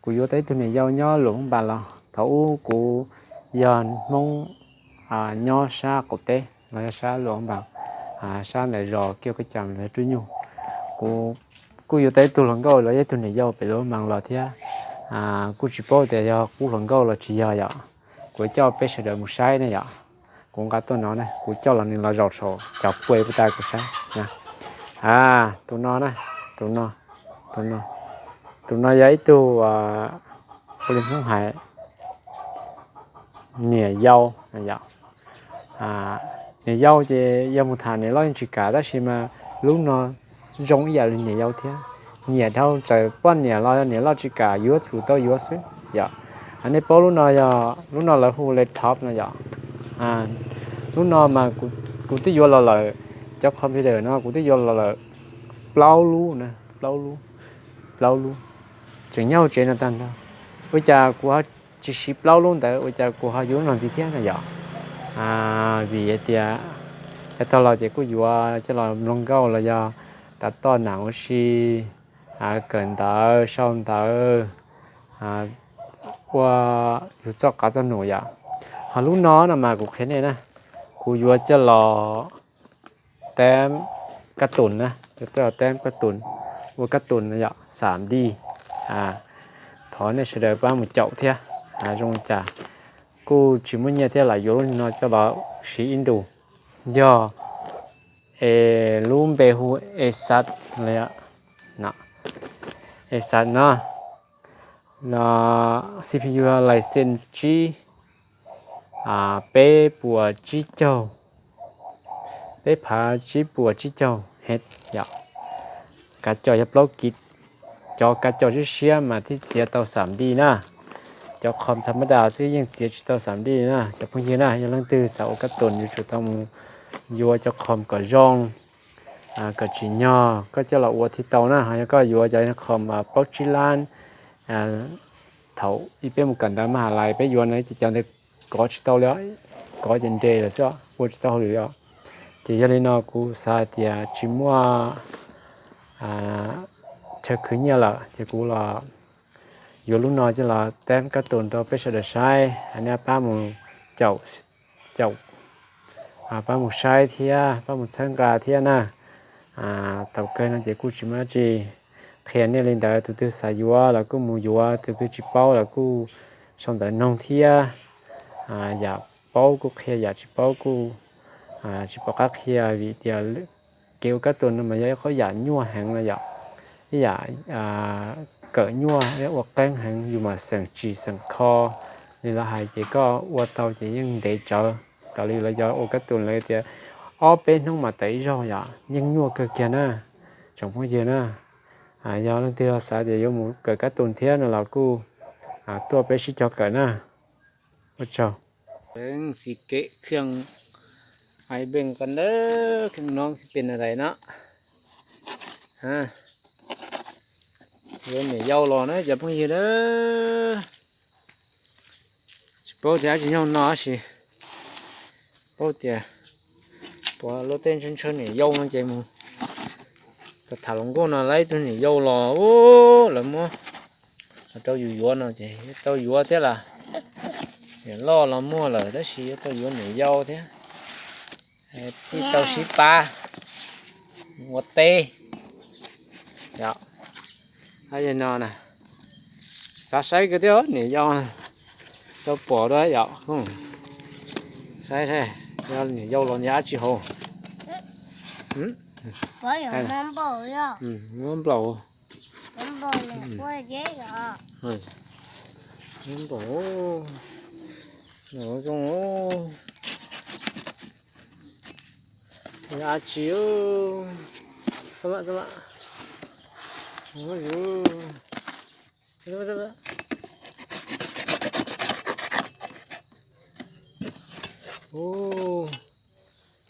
Kuv yuav tau ib tug niam yau nyob Luam Phaj Npas los thaum ub kuv yog Hmoob nyob sab qaum teb los yog sab Luam Phaj Npas, sab ntawm zos Kiaj Kab Cam los yog Rub Nyuj. Kuv kuj yuav tau ib tug hluas nkauj los yog ib tug niam yau pem Luam Phaj Npas los thiab. Kuj tsis paub tias yog qub hluas nkauj los tsis yog yom. Kuv coj peb sawv daws mus saib ne yom. Kuv nqa tuaj no na, kuv coj los nws los zaum saum cov puag puag ta kuv saib na. Tus no na, tus no, tus no, tus no yog ib tug, ua li Hmoob hais, niam yau yom. Niam yau ces yog mus tham niam loj yeej tsis kam, tab sis mas lub no zoo ib yam li niam yau thiab. Nyiam dhau, txawm poj niam los niam loj tsis kam yuav, tsum tau yuav xwb yom. Nej paub lub no yog, lub no lawv hu laptop no yom. Lub no mas kuv twb yuav los lawm, cov computer no kuv twb yuav los lawm plaub lub na, plaub lub, plaub lub, tseem nyob hauv tsev no tag nrho. Ua cas kuv ho tsis siv plaub lub ntawd, ua cas kuv ho yuav lub no ntxiv thiab no yom? Vim hais tias yav tag los ces kuj yuav coj los mloog nkauj los yog tas toj nam ua si, kawm ntawv sau ntawv, ua yus txoj qab txoj num yom. Ho lub no no mas kuv qhia nej na, kuv yuav coj los teeb kab tus na, coj los teeb kab tus, ua kab tus yom, xam dij. Thov nej sawv daws pab mus caum thiab. Zoo li cas kuj tsis muaj nyiaj thiab, lam yuav lub no coj los siv ib ntus. Yog es lub npe hu Esat, Esat no, no, C P U Ryzen tsib, peb puas tsib caug, peb phav tsib puas tsib caug Hz yom. Kav cos yog plaub kis, cov kav cos siab siab mas thiaj txiav tau xam dij na. Cov com tha mab das xwb yeej txiav tsis tau xam dij na cov phooj ywg na. Yog leej twg xav ua kab tus yuav tsum tau mus yuav cov com kom zoo, kom tsim nyog koj coj los ua thiaj tau na. Ho yog koj yuav cov com plaub tsib lab, thaum ib peb mus kawm ntawv maj has lais peb yuav no ces cov ntawd kov tsis tau li, kov ces nres lawm xwb, ua tsis tau hauj lwm li os. Ces yog li no kuv xav hais tias tsis muaj chaw khwv nyiaj lawm ces kuv los yuav lub no coj los teeb kab tus rau peb sawv daws saib, nej pab mus caum, caum, pab mus saib thiab pab mus txhawb nqa thiab na. Thaum kawg no ces kuj tsis muaj dab tsi, qhia nej li ntawd, tus twg xav yuav los kuj mus yuav, tus twg tsis paub los kuj sau ntawv noog thiab. Yam paub kuj qhia, yam tsis paub kuj tsis pom qab qhia, vim tias kev ua kab tus no mas yog ib qhov yam nyuaj heev no yom, ib yam kawm nyuaj, ua qeeb heev, yus mas xeem tsis xeem kho li lawv hais ces koj ua tau ces yeej ntev tsawv. Raws li lawv cov ua kab tus lawv tias ob peb hnub mas tawm ib zaug yom, yeej nyuaj kawg kiag na tsoom phooj ywg na. Yog leej twg xav tias yuav mus kawm kab tus thiab no los kuj tuaj peb sib cog kawm na. Ua tsaug. Xis kev khiaj ai beej qas ntawd, khiaj noog xis pes na dais no. Yuav niam yau los na cov phooj ywg na. Tsis paub tias dab tsi nyob no tab sis paub tias puav luaj tej ntshaw ntshaw niam yau no ces mus tham hluas nkauj no lawv ib tug niam yau los lawv muab rau yus yuav no ces yuav tau yuav thiab las. Niam loj los muaj lawm tab sis yuav tau yuav niam yau thiab, thiaj tau sib pab ua teb. Yog no na, xav saib kiag thiab niam yau, tau pom dua yom. Saib saib, yog niam yau los nyob dab tsi hauv. Muab nplaum, muab nplaum, zoo, yog dab tsi.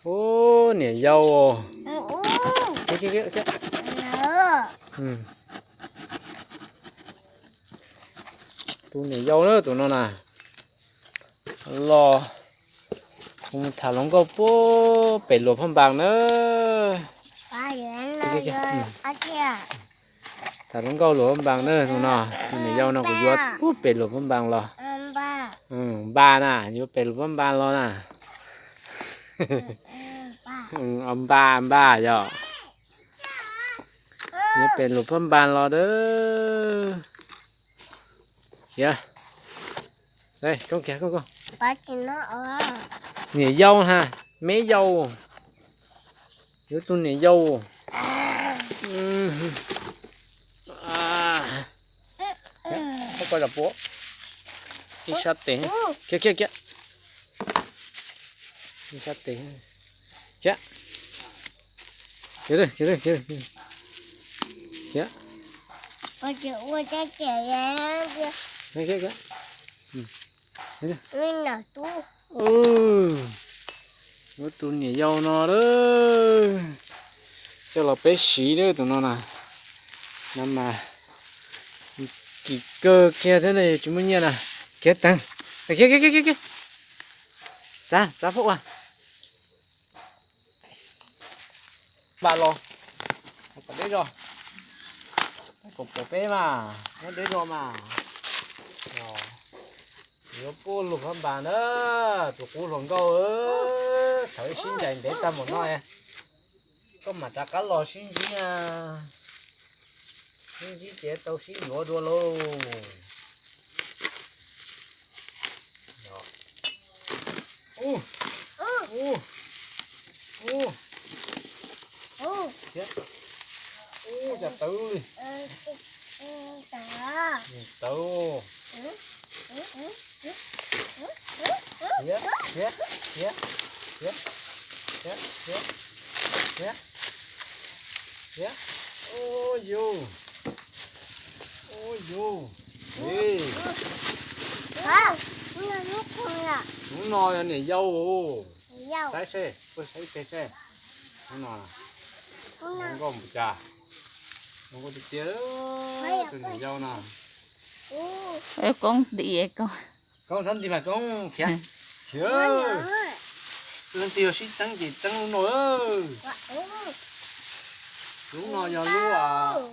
Ub, niam yau. Tus niam yau na tus no na, los mus tham hluas nkauj puag pem Luam Phaj Npas na. Thaum hluas nkauj luam phab npas na, tus no, tus niam yau no kuv yuav pem luam phab npas los. Npas na, yuav pem luam phab npas los na. Npas npas yog. Yuav pem luam phab npas los dab. Yog. Niam yau ha, me yau. Yuav tus niam yau. Ib sab tes, khiav khiav khiav. Ib sab tes, khiav, khiav, khiav, khiav, khiav. Muab tus niam yau no lawm, coj los peb siv lawm tus no na. No mas kim kawg kiag thiab na, yus tsis muaj nyiaj na. Khiav teeg, khiav khiav khiav khiav. Txav, txav phab ua. Npas los, kom deb zog, kom pom peb mas, muab deb zog mas. Yuav pem luam phab npas na, tus qub hluas nkauj, thaum ib sib ncaim ntev tag npaum no, koj mam rov qab los sib ntsib na. Sib ntsib ces tau sib yuav dua lauj. Ub, cas tawv li. Tawv. Khiav, khiav, khiav, khiav, khiav, khiav, khiav. Ua yus, ua yus. Lub no yog niam yau. Saib seb, saib seb, lub no zoo nkauj npaum cas. Zoo nkauj tiag tiag, tus niam yau no. Koob nti, koob txhob nti mas koob khiav, khiav. Leej twg yog sib txeeb ces txeeb lub no. Lub no yog lub,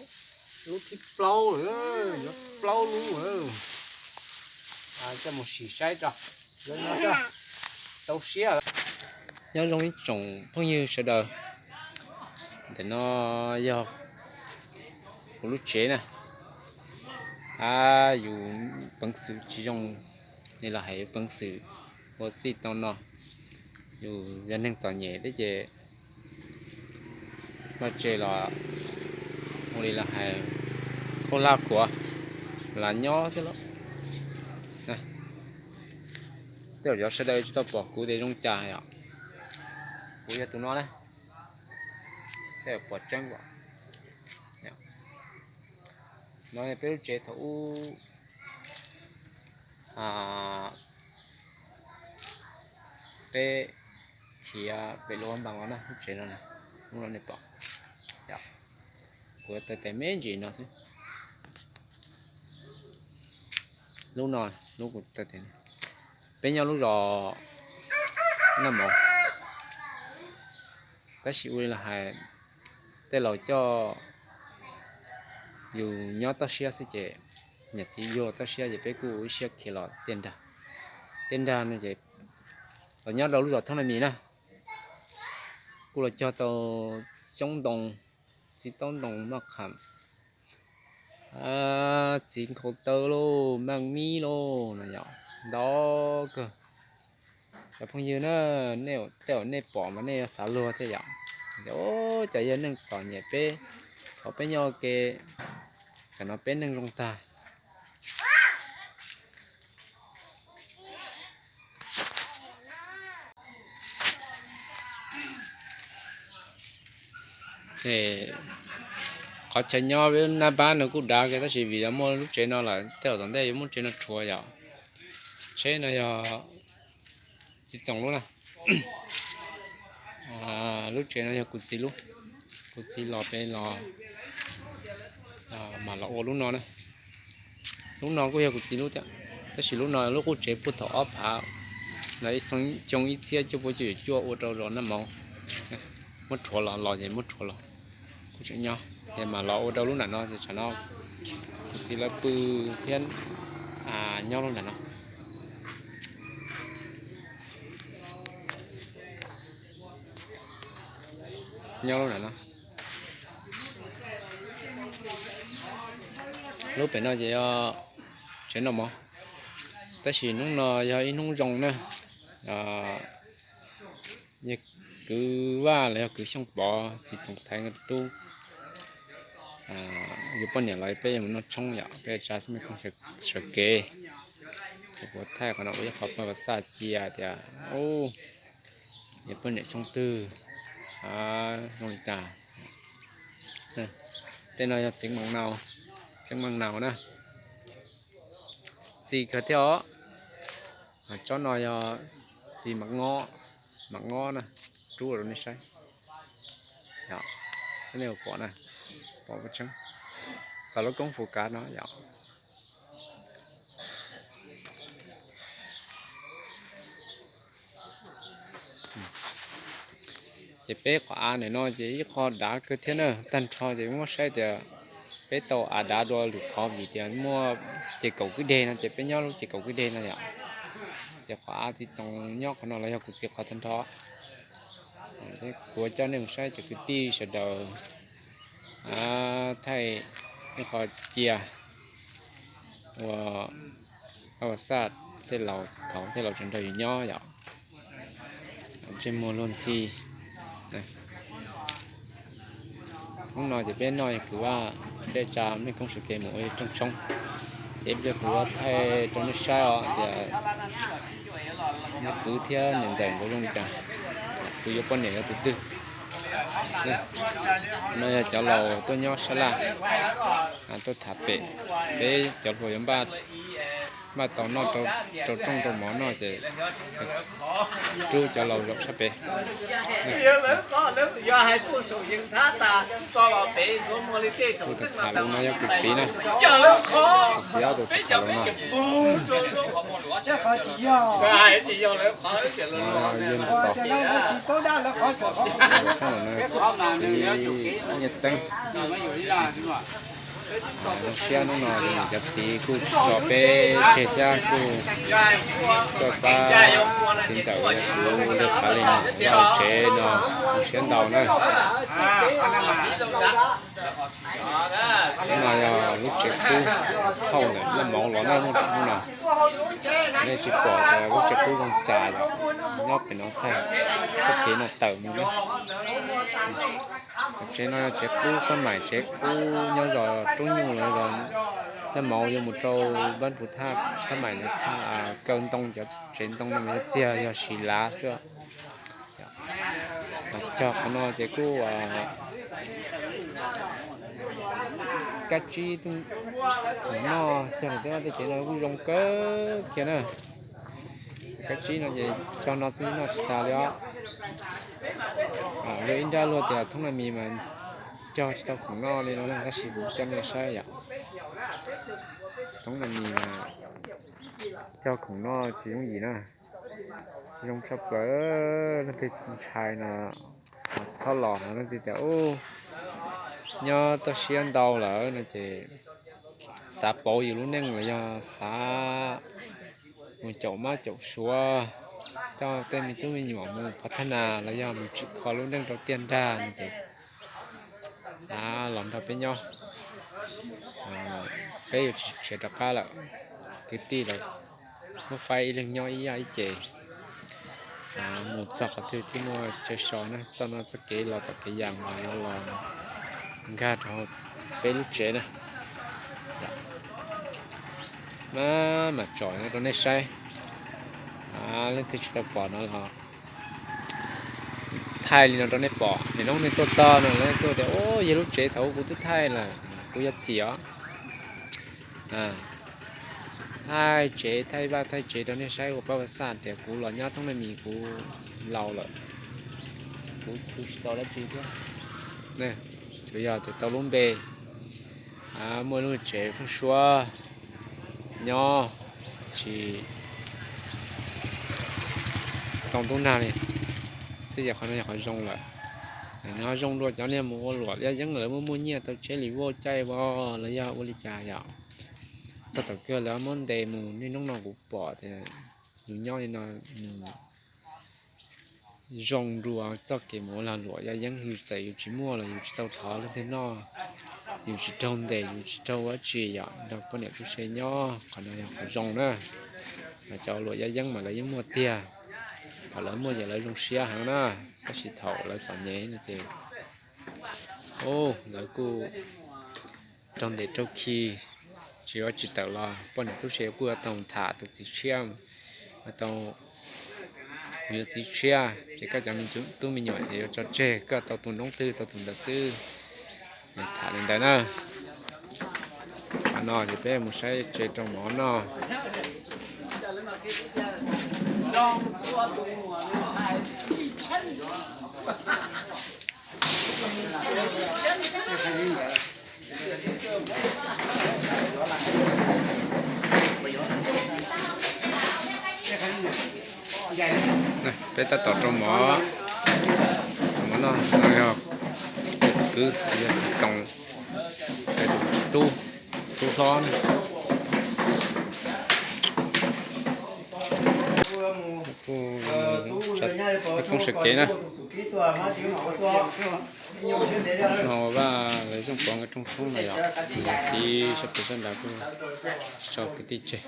lub thib plaub lawm, yuav plaub lub lawm. Coj mus sim saib tso, yuav nyob tso, txaus siab. Nyob zoo ib tsoom phooj ywg sawv daws, ntawm no yog kuv lub tsev na. Yus peev xwm tsis zoo li los hais, yus peev xwm ua txij tau no, yus yog neeg txom nyem thiab ces vaj tse los ua li los hais, khaub hlab khuav los nyob xwb lauj. Tej zaum cov sawv daws tsis tau pom kuv tias zoo cas yom. Kuv yog tus no na, tej zaum pom tseeb. No peb lub tsev thaum ub peb khiav pem luam phab npas los na, lub tsev no, lub no nej pom, kuv taw tes me ntsis no xwb. Lub no, lub kuv taw tes, peb nyob lub zos Naj Mov, tab sis ua li los hais, tej laus coj yus nyob toj siab xwb ces niam txiv yug toj siab ces peb kuj ua ib siab khiav los tiaj nrag. Tiaj nrag no ces los nyob rau lub zos Thoob Naj Mis na, kuj los cog tau xyoob ntoo, txiv taub ntoo, maj qham, txiv nkhaus taw lauj, maj mib lauj no yom, ntau kawg. Cov phooj ywg na, nej tej zaum nej pom mas nej yuav xav luag thiab yom. Ces cas yog neeg txom nyem peb, thaum peb nyob ua ke, tam no peb neeg zoo tag. Ces qhov chaw nyob peb nab pab no kuj dav kawg tab sis vim yog muaj lub tsev no lawm tej zaum tom ntej yuav muab tsev no rhuav yom. Tsheb no yog txiv txoos lub na. Lub tsev no yog kuv txiv lub, kuv txiv los pem los mam los ua lub no na. Lub no kuj yog kuv txiv lub thiab, tab sis lub no lub qub tsev puag thaum ob phav, ib xyoo ib txhiab cuaj pua cuaj caum cuaj ua rau zos Naj Mov. Muab rhuav los, los ces muab rhuav los, kuj tseem nyob. Ces mam los ua rau lub nram no, ces tsam no kuv txiv lawv pw thiab nyob lub nram no. Nyob lub nram no. Lub pem no ces yog tsev noj mov, tab sis hnub no yog ib hnub zoo na. Yog kwv Vaj los yog kwv Xyooj Pov txiv Toom Thaiv nkawd tub, yuav poj niam los peb yuav mus noj tshoob yom, peb tsa mej koob sawv kev. Ces kuv thaij qhov no ua ib qho paj vas xaj cia tias, yuav poj niam xyoo twg, zoo li cas. Tej no yog txiv Maas Naus, txiv Maas Naus na. Txiv kawg thiab os. Tsob no yog txiv Maam Ngob, Maam Ngob na, rub rau nej saib. Saib nej puas pom na, pom tseeb. Tau lub koob fus kav no yom. Ces peb qhov av ntawm no ces ib qho dav kawg thiab na, tag nrho ces muab saib tias peb tau av dav dua lwm qhov vim tias muaj ces kaum kwj deg no ces peb nyob lub ces kaum kwj deg no yom. Ces qhov av txiv Toom nyob qhov no los yog kuv txiv qhov tag nrho. Kuv coj nej mus saib cov kwv tij sawv daws thaij ib qho cia ua paj vas xaj tej laus thaum tej laus tseem nrog yus nyob yom. Ntsej muag luag ntxhi. Hnub no ces peb noj kwv Vaj, peb tsa mej koob sawv kev mus ua rooj tshoob. Ces ib pliag kuv yuav thaij rau nej saib os tias neb kwv thiab niam ntxawm nkawd zoo li cas, kuv yuav poj niam yuav tus twg. No yog cov laus tuaj nyob sab laj, tuaj tham pem, peb cov hluas yuav npaj tau noj rau rooj rau mov noj ces rub cov laus zaum sab pem. Kuv tus tham lus no yog kuv txiv na, kuv txiv ob tug tus tham lus no. Yog tus tod, txiv Nyiaj Teeb, zoo siab hnub no cov txiv kuj tso peb tseg thiab kuj tuaj pab txiv ntxawm kuv ua phav li no, tsev no zoo siab ntau na. Hnub no yog lub tsev qub thauj ntawm Naj Mauv los na, hnub no nej tsis pom tias lub tsev qub zoo cas, nyob pem no thaij txoj kev no tawm mus na. Tsev no yog tsev qub xab maim, tsev qub nyob zos Roob Nyuj los zos Naj Mauv yuav mus rau Npab Pus Thaj, xab maim lawv thaj kaw ntoo, cov tsev ntoo no mas yog txiag yog siv lav xwb. Mas cog qhov no ces kuj kab tsib khoom noj, cog tej vaj tej tsev no kuj zoo kawg kiag na. Kab tsib no ces cog no xwb noj tsis tas li os. Luag ib nrab luag tias thoob na mis mas cog tsis tau khoom noj li no na, tab sis kuv coj nej saib yom. Thoob na mis mas cog khoom noj tsis yooj yim na. Zoo tshaj plaws, leej twg ntshai no txhob los, leej twg tias ub nyob toj siab ntau lawm no ces xav pauv yus lub neej los yog xav mus caum mab caum suav, coj tej me tub me nyuam mus pov thaj nas los yog mus tsim kho lub neej rau tiaj nrag no ces los nrog peb nyob. Peb yuav tsis khiav rov qab lawm, kwv tij los muab faib ib leeg nyob ib yaj ib ce. Mus txog qhov twg thiaj muaj chaw so na, txoj no txoj kev los tom kev yas los los nkag rau peb lub tsev na. Maj mam tsom no rau nej saib. Leej twg tsis tau pom no los thaij li no rau nej pom, nim no nej tuaj txog no nej tuaj tias ub yog lub tsev thaum kuv twb thaij lawm, kuv yuav txim os. Thaij tsev thaij vaj thaij tsev rau nej saib ua pab vaj xaj tias kuv los nyob thoob na mis kuv laus lawm, kuv tu tsis tau dab tsi thiab. Tsuas yog tias tau lub npe, muaj lub tsev pheeb suab nyob, tsis tau ntub nag li xwb ces qhov no yog qhov zoo lawm. Nws ho zoo dua cov niag mus ua luam yaj yeeb lawv muaj muaj nyiaj tau tsheb li vaj caij vos los yog ua li cas yom. Txog thaum kawg lawv muab ntes mus, niaj hnub no kuv pom tias yus nyob li no nws zoo dua txoj kev mus ua lag luam yaj yeeb, yus txawm yus tsis muaj los yus tsis tau thov leej twg noj, yus tsis raug ntes, yus tsis raug ua dab tsi yom, nrog poj niam tub se nyob, qhov no yog qhov zoo na. Mas cov luam yaj yeeb mas lawv yeej muaj tiag, thaum lawv muaj ces lawv zoo siab heev na, tab sis thaum lawv txom nyem no ces lawv kuj raug ntes raug khi, tsis ua tsis tawm los poj niam tub se kuj yuav tau tham tus txiv tshiab, yuav tau yuav txiv tshiab ces koj cov me tub me nyuam ces yuav tso tseg, koj tau tus noob twg tau tus ntawd xwb. Tham li ntawd na. Qhov no ces peb mus saib tsev rau mov noj. Peb tab tom rau mov, rau mov noj no yog tus kwv, yog txiv txoos, tus tub, tub hlob na. Kuj, kuj sawv kev na. No ua Vaj lawv Zooj Pov nkawd rooj tshoob no yom, txiv sab pem sab nrad kuj tsis tso kwv tij tseg.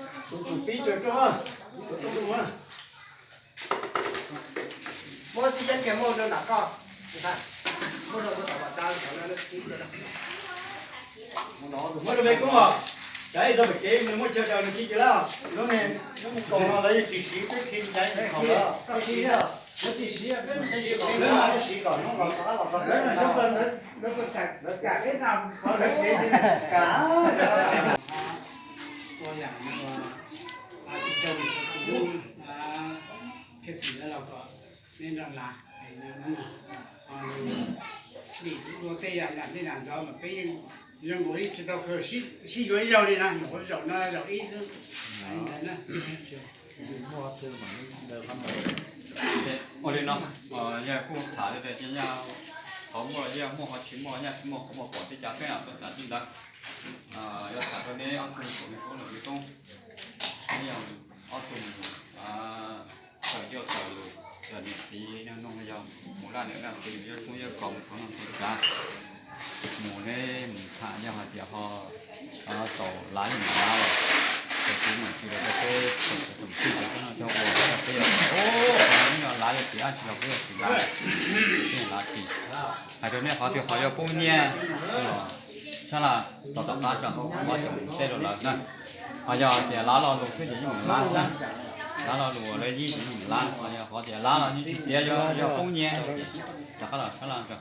Dim ua tej yam lam tej lam ntxov mas peb yeej zoo nkaus li tsis tau khaws sib yuav ib zaug li na, nyuam qhuav zaum no zaum ib xwb. Ua li no, yog kuj tham li tias nyaj qhov muaj los yog muaj, qhov tsis muaj nyaj tsis muaj, qhov muaj pom tej cas peb tuaj tham txij ntawd. Yog tham rau neb ob tug thaum me koob los me koob, neb yog ob tug tawm ncauj tawm lus, yog niam txiv nyob nug yog mus laj niam laj txiv mus yawg tub yawg kos mus thov noj thov tsav, mus neb mus tham yog hais tias ho tau lav yog mus lav los, ces kuv mam tsis los rau peb tsoom kwv tsoom tij cov noj cov ua, peb yog, peb yog lav yog tsis dab tsi los peb yog tsis lav, peb yog lav tsis. Hais rau nej qhov twg qhov yog poob nyiaj los sab laj tos tom qab tso, muab xyaum tej rau lawv na. Ho yog tias lav lo lus xwb ces yeej meem lav na, lav lo lus ua lawv yib ces yeej meem lav, ho yog qhov tias lav los yeej tsis tiav, yog poob nyiaj ces rov qab los sab laj tso,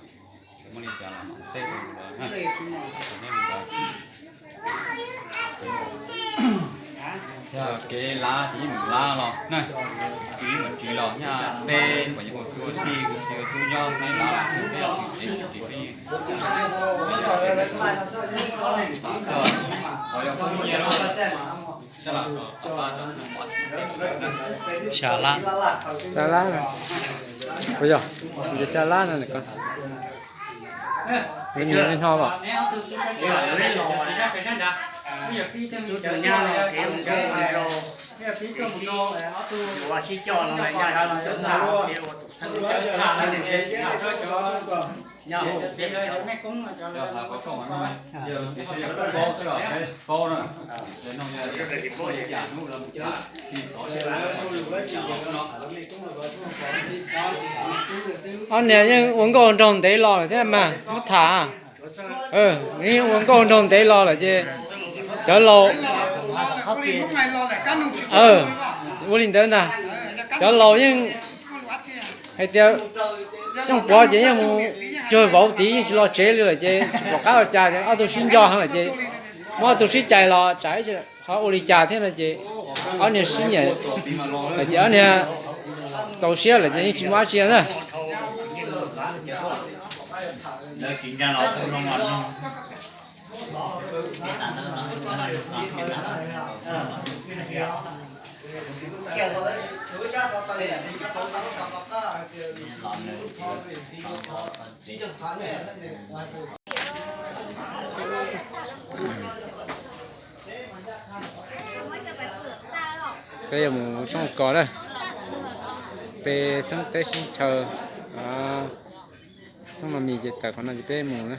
muaj li cas los mam teb rau lawv na. Yog kev lav ces yeej meem lav los na, kev yeej meem ris los nyaj peb kom yog ua kwv ua tij ua txiv ua tub nyob peb lav los peb ris peb yeej Xya lab. Xya lab na. Ua yog, xya lab no nws ko. Nws nws hno los. Ob niag yeej ua nkauj nraug ntev los lawm thiab mas muab tham. Yeej ua nkauj nraug ntev los lawm ces cov laus, ua li ntawd ntag. Cov laus yeej hais tias Xyooj Pov ces yeej mus cuag vauv tid yeej tsis los tsev li lawm ces tsis pom qab ua cas, ob tug sib nco heev lawm ces muab ob tug sib cais los tsam ib tsam ho ua li cas thiab no ces ob niag sib nyiam lawm ces ob niag txaus siab lawm ces yeej tsis muaj dab tsi na. Peb yuav mus tshoob kos na, peb xeeb teb xeeb chaw, xeeb mas mis ces tawm qhov no ces peb mus na.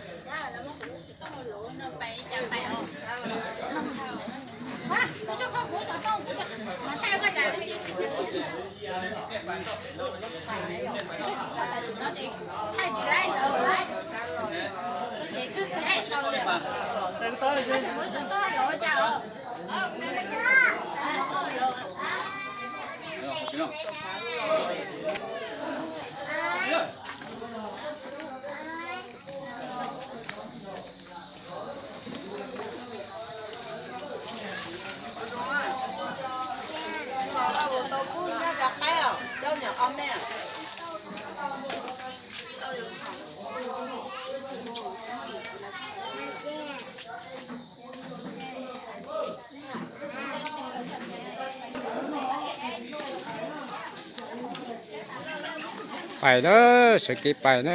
Pais na, sawv kev pais na.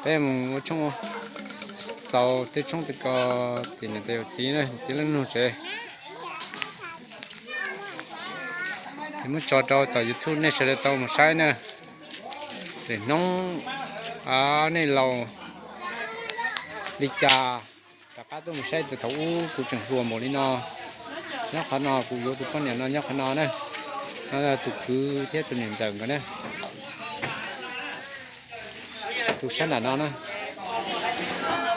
Peb mus ua tshoob, xaus tej tshoob tej kos tim niam tais yawm txiv na, txiv leej nug tsev. Ces muab tso rau tom YouTube nej sawv daws tau mus saib na. Lwm hnub nej laus li cas rov qab tuaj mus saib, thaum ub kuv tseem hluas npaum li no. Nyob qhov no kuv yuav tus poj niam no nyob qhov no na. No tus kwv thiab tus niam ntxawm nkawd na. Tus sab nram no na,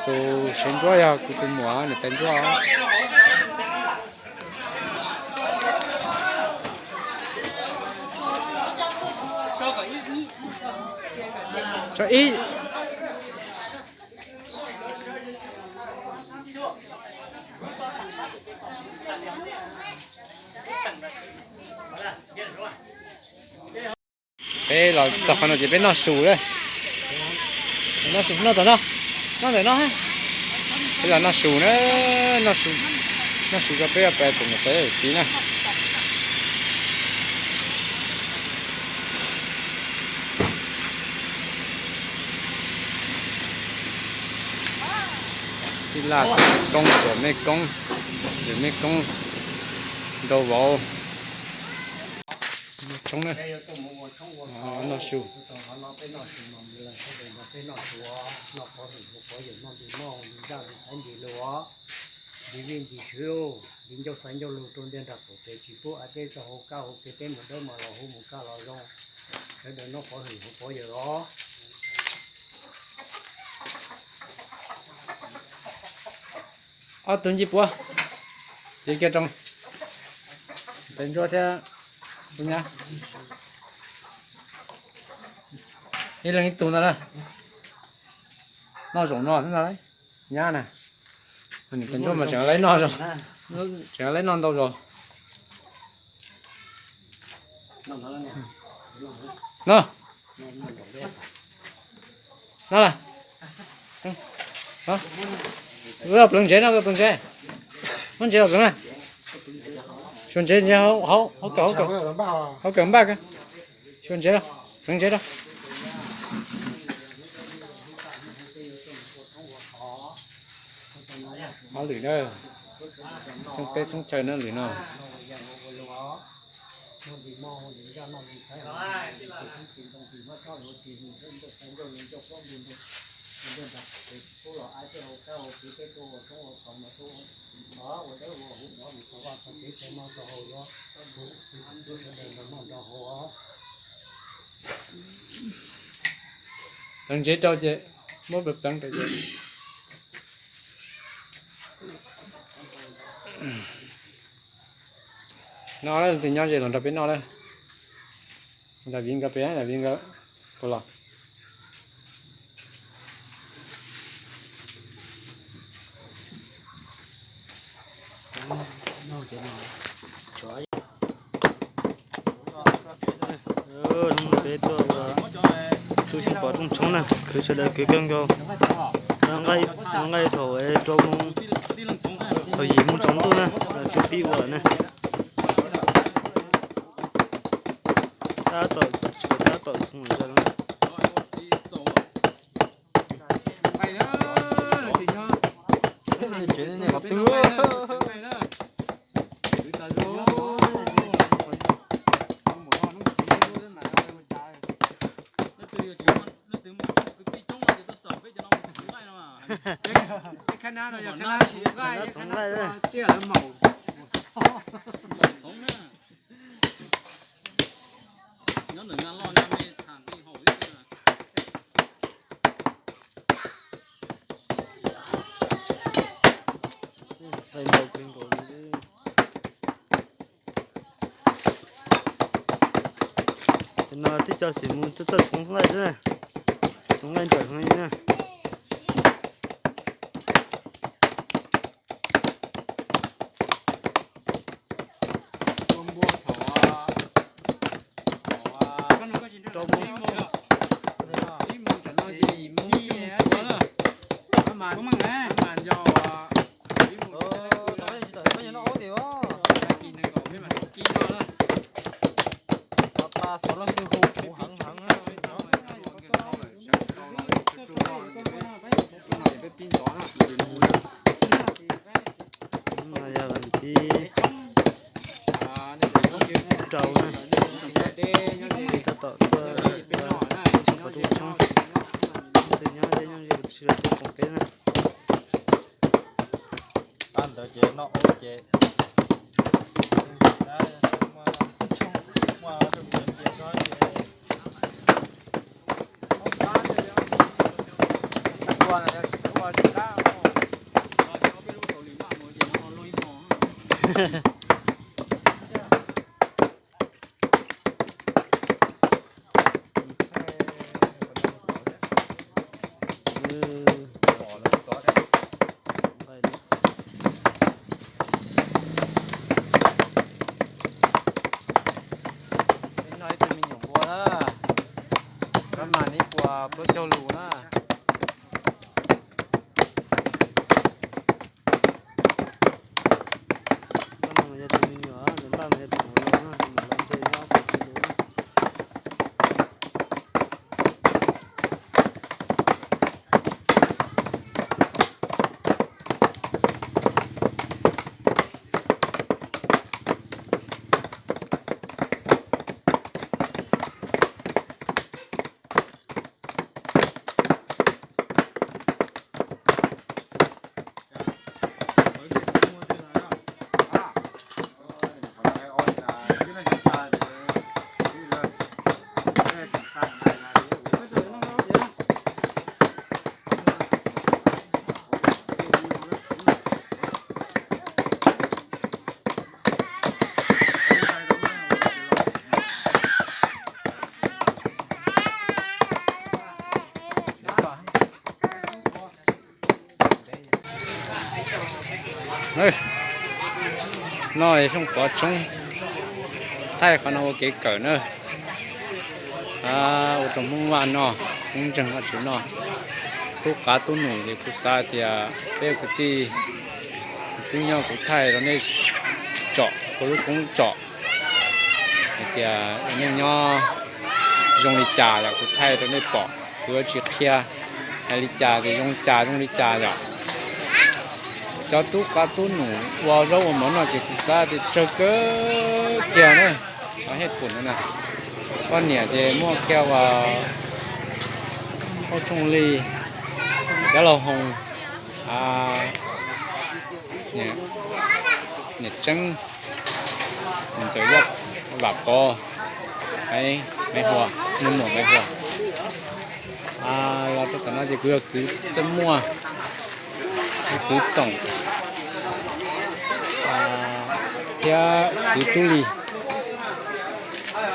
tus sev ntsuab yog kuv tus muam niam tais ntsuab. Tso ib. Peb los txog qhov no ces peb noj su lawm. Noj su, noj tom no, noj ntawm no. Peb los noj su na, noj su, noj su rau peb pais pem niam tais yawm txiv na. Tij Laj, Koob, Tuam Mej Koob, Lwm Mej Koob, Nraug Vauv. Tshoob na, noj su. Noj qhov hwm hauv qhov yawg, noj nti moj nti nraj nti qaib nti lus, nti vij nti tswv, nti ncauj xaiv ncauj lug rau ntiaj nrag qaum tsev, tsis pub av teb tso hauv kab hauv kev, teb mus dawb mas los huv mus kaj los zoo. Sawv daws noj qhov hwm hauv qhov yawg os. Ob tug ncej puab, txiv kiag rau, tais ntsuab thiab tus nyab. Ib leeg ib tug ntag na. Noj zaum no xwb ntag, nyab na. Tais ntsuab mas tseem laib noj, tseem laib noj ntau zaus. No, no, pleev ntsev no, pleev ntsev, muab ntsev los pleev na. Suav ntsev, ntsev hauv, hauv kawm, hauv kawm npaj, suav ntsev, pleev ntsev rau. Ob lwm na, xeeb teb xeeb chaw na lwm no. Pleev ntsev rau ces muab pleev pleev rau ces. No tus nyob ze los nrog peb noj na. Daviv nkawd pem, Daviv nkawd puas los? Hnub no peb tuaj ua tub xyeej pov rooj tshoob na, khwv sawv daws khwv kawg nkaus. Noj nqaij thaum rau moos, thaum yim moos tsaus ntuj na, tsuas pib ua lawm na. Tab tom, tsis pom tab tom txhoov zog no. Tsev nej qhov twg? Txhoov nqaij. Nyob ntawm Naj Loj no me tham nqi haum ib. Ces no twb cov xim mus tuaj txhoov nqaij xwb, txhoov nqaij nrawm heev na. Yog vas thib rau na, tab tom tuaj txog qhov rooj tshoob, tus nyob deb nyob ze tus tsis los tuaj koom peb na. Tag ntawd ces noj ua ces Noj ib tug me nyuam npua na, kab mas ib puas plaub caug lus na. Kab mas yog tus me nyuam, tus npaj mas yog tus hauv los na, tus mam los ntshe nyob puas caug lus na. No xyoo pov tshoob, thaij qhov no ua kev kawm na. Ua rau Hmoob Vaj noj, Hmoob ntseeg Vajtswv noj. Tub qav tub num ces kuv xav tias peb kwv tij, kuv nyob kuv thaij rau nej tsom, kuv lub koob tsom hais tias nej nyob zoo li cas los kuv thaij rau nej pom, kuv yuav tsis qhia hais li cas ces zoo cas zoo li cas yom. Cov tub qav tub num ua zaub ua mov noj ces kuv xav tias tsawg kawg kiag na, cov hej pum no na. Poj niam ces muaj kiag uas Hauj Tsooj Lis, Dab Laug Hoos, niam Tseeb, niam ntxawm Yaj, Vam Pov, Maiv Hua, Nuj Muam Maiv Hua. Los rau tom no ces kuv yog kwv Txawj Muaj, kwv Toom, thiab kwv Tub Lis.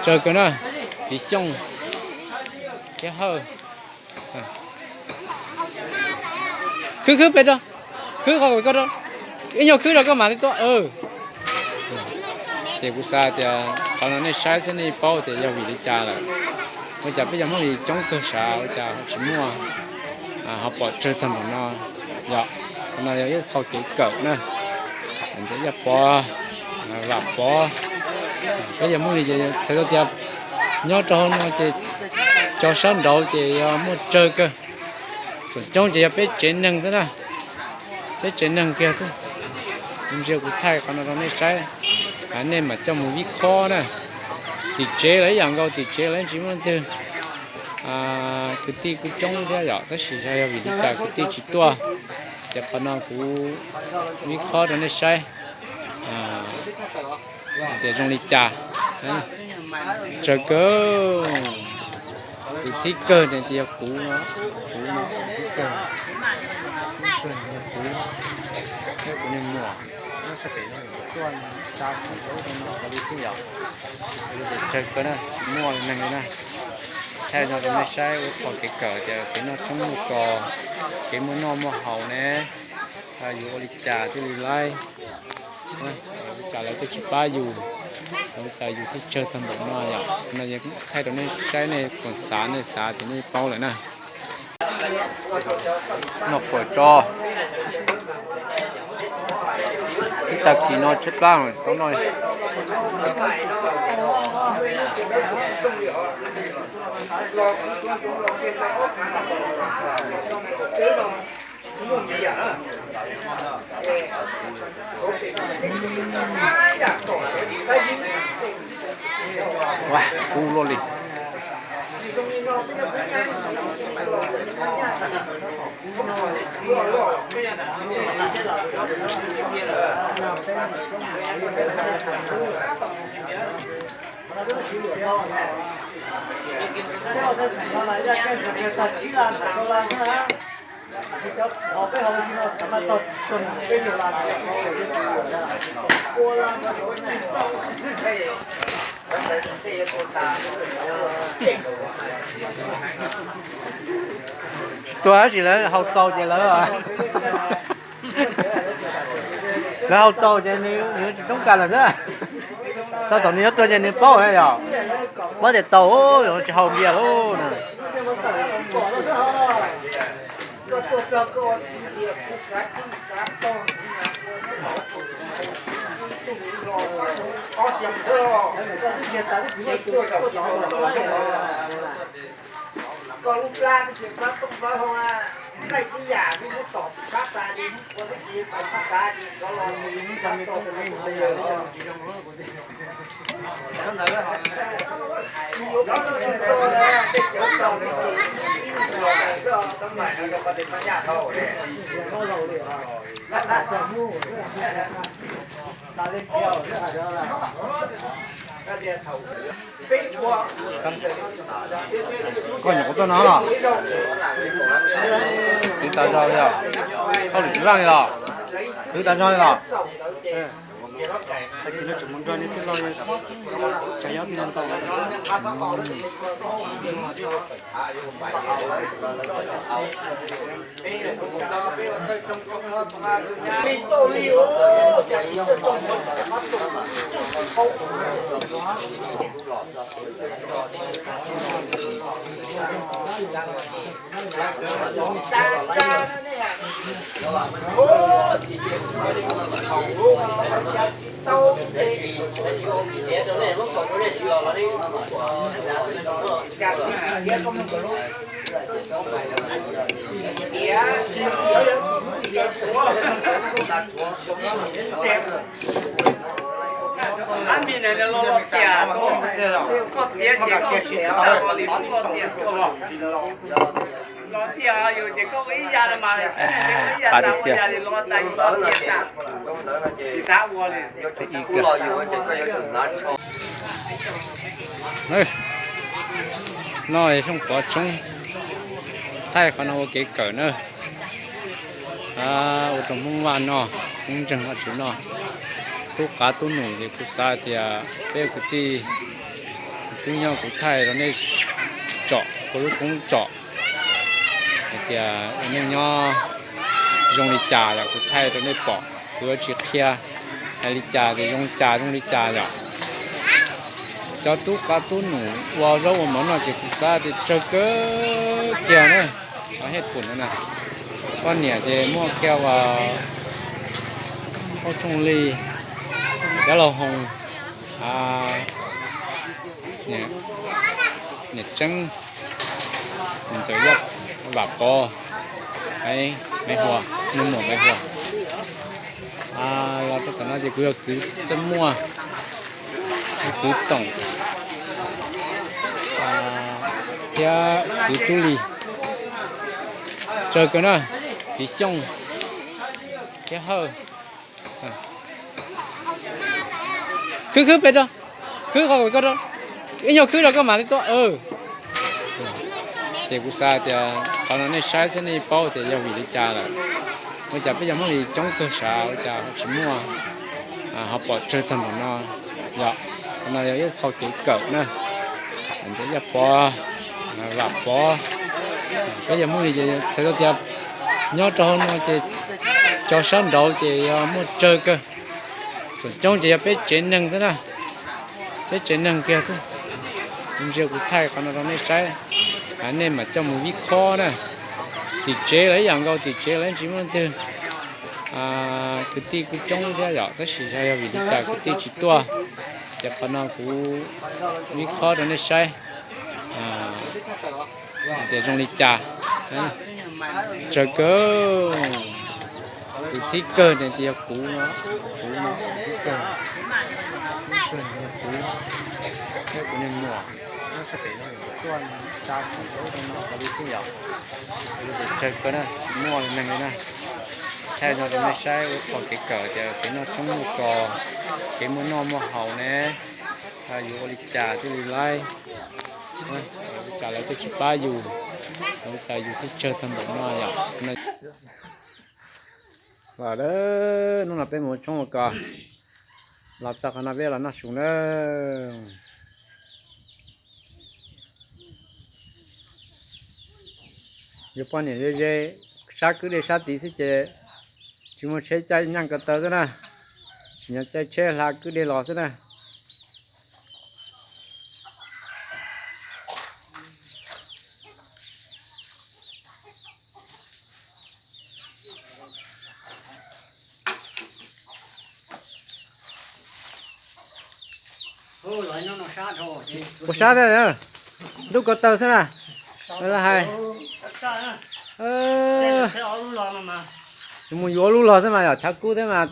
Tsawg kawg na, txiv Xyooj thiab Hawj. Khwb khwb pem rau, khwb qhov ko rau, ib nyuag khwb rau koj mam li tuaj. Ces kuv xav tias qhov no nej saib xwb nej paub tias yog vim li cas lawm. Ua cas peb cov Hmoob Lis coob kawg sav ua cas ho tsis muaj, ho pom tsawg tag npaum no. Yog, qhov no yog ib qho kev kawm na. Ntxawm Yaj Pov, Vam Pov, peb cov Hmoob Lis ces txhais tau tias Nyob rau hauv no ces cov sab nraud ces yog muaj tsawg kawg. Tseem coob ces yog peb tsev neeg xwb na, peb tsev neeg kiag xwb. Ntsia kuv thaij qhov no rau nej saib, nej mam coj mus vij khob na. Tim tsev lawv ib yam nkaus, tim tsev lawv tsis muaj leej twg, kwv tij kuj coob thiab yom, tab sis yog vim li cas kwv tij tsis tuaj. Ces qhov no kuv vij khob rau nej saib tias zoo li cas. Tsawg kawg. Tus thib kawg ces yog kuv no, kuv no, tus thib kawg, tus thib kawg yog kuv, thiab kuv niag muam, nyob sab pem no, tuaj tsa khoom ub rau no li xwb yom. Ces tsawg kawg na, tsis muaj neeg li na. Thaij no rau nej saib ua qhov kev kawm tias kev noj tshoob noj kos, kev muaj noj muaj haus ne, yus ua li cas thiaj li laib. Ua li cas lawv thiaj tsis pab yus, ua li cas yus thiaj tsawg tag npaum no yom. No thaij rau nej saib, nej koom xav nej xav ces nej paub lawm na. Noj fawm tso. Ib tag kis no tshaib plab tau noj. Ua kub luaj li. Tuag tab sis lawv haus txaus ces lawv, lawv haus txaus ces nws tsis toob kas lawm xwb. Txog thaum nws yuav tuag ces nws paub yom, paub tias txaus, tsis haus npias lawm na. Koj nyuam qhuav tuaj no los? Twv tas zog li os. Hauj lwm tsis vaj li los? Twv tas zog li los? Qab tiag tiag. Noj xyoo pov tshoob, thaij qhov no ua kev kawm na. Ua rau Hmoob Vaj noj, Hmoob ntseeg Vajtswv noj. Tub qav tub num ces kuv xav tias peb kwv tij, kuv tub nyob kuv thaij rau nej tsom, kuv lub koob tsom hais tias ua neej nyob zoo li cas los kuv thaij rau nej pom, kuv yuav tsis qhia hais li cas ces zoo cas zoo li cas yom. Cov tub qav tub num ua zaub ua mov noj ces kuv xav tias tsawg kawg kiag na, cov hej pum no na. Poj niam ces muaj kiag uas Hauv Tshooj Lis, Dab Laug Hoos, Niam Tseeb, Ntxawm Yaj, Vam Pov, Maiv Hua, Nuj Muam Maiv Hua. Los rau tom no ces kuv yog kwv Txawj Muaj, kwv Toom, thiab kwv Tub Lis. Tsawg kawg na, txiv Xyooj thiab Hawj. Khwb khwb pem rau, khwb qhov ko rau, ib nyuag khwb rau koj mam li tuaj. Ces kuv xav tias qhov no nej saib xwb nej paub tias yog vim li cas lawm. Ua cas peb cov Hmoob li coob kawg sav ua cas ho tsis muaj, ho pom tsawg tag npaum no. Yog, qhov no yog ib qho kev kawm na. Ntxawm Yaj Pov, Vam Pov, peb cov Hmoob li ces txhais tau tias nyob rau hauv no ces cov sab nraud ces yog muaj tsawg kawg. Tseem coob ces yog peb tsev neeg xwb na, peb tsev neeg kiag xwb. Ntsia kuv thaij qhov no rau nej saib, nej mam coj mus vib khob na. Tim tsev los ib yam nkaus, tim tsev los yeej tsis muaj leej twg, kwv tij kuj coob thiab yom, tab sis yog vim li cas kwv tij tsis tuaj. Ces qhov no kuv vib khob rau nej saib tias zoo li cas. Tsawg kawg, tus thib kawg ne ces yog kuv no, kuv no, tus thib kawg, tus thib kawg yog kuv, thiab kuv niag muam, nyob sab pem no kuv tuaj xa khoom rau no xav li xwb yom. Kuv ces tsawg kawg na, tsis muaj neeg li na. Thaij no rau nej saib ua qhov kev kawm tias kev noj tshoob muaj kos, kev muaj noj muaj haus ne, yus ua li cas thiaj li laib, ua li cas lawv thiaj tsis pab yus, ua li cas yus thiaj tsawg tag npaum no yom. Los, hnub no peb mus ua tshoob ua kos, los txog qhov no peb los noj su na. Yuav poj niam ze ze sab kwj dej sab tid xwb ces tsis muaj tsheb caij nyeej ko taw xwb na, tsim nyog caij tsheb hla kwj dej los xwb na. Ua sab thiab, ntuj ko taw xwb na. Hais, mus yuav lub los xwb mas yom, tshav kub thiab mas,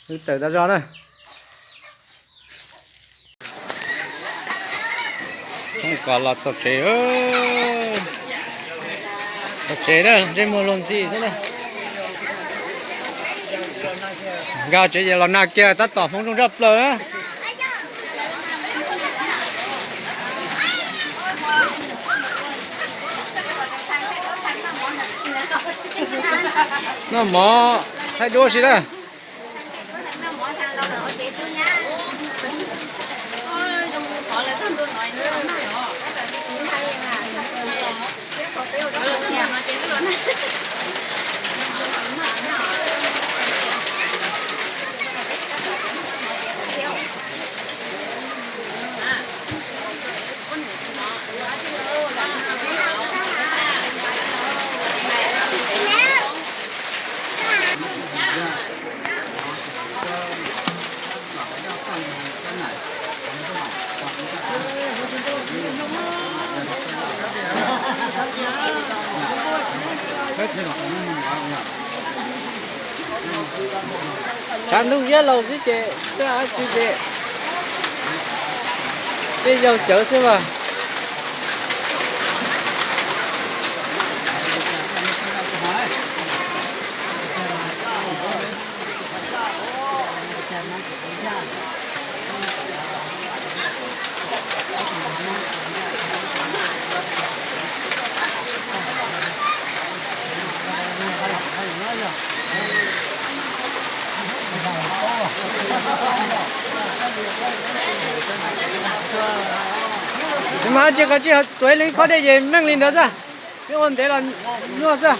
tawm tas zog na. Tshoob kos los txog tsev, txog tsev na, ntsej muag luag ntxhi xwb na. Nkag tsev ces los nag kiag tab tom hmoov zoo tshaj plaws na. Noj mov thaij duab si na. Tshav ntuj ziab laus xwb ces txawj dab tsi ces tej yaug cawv xwb mas. Mas tsis qas tsis tuav li khob dej ces meej li ntawd xwb. Peb ua ntev los nyuaj xwb.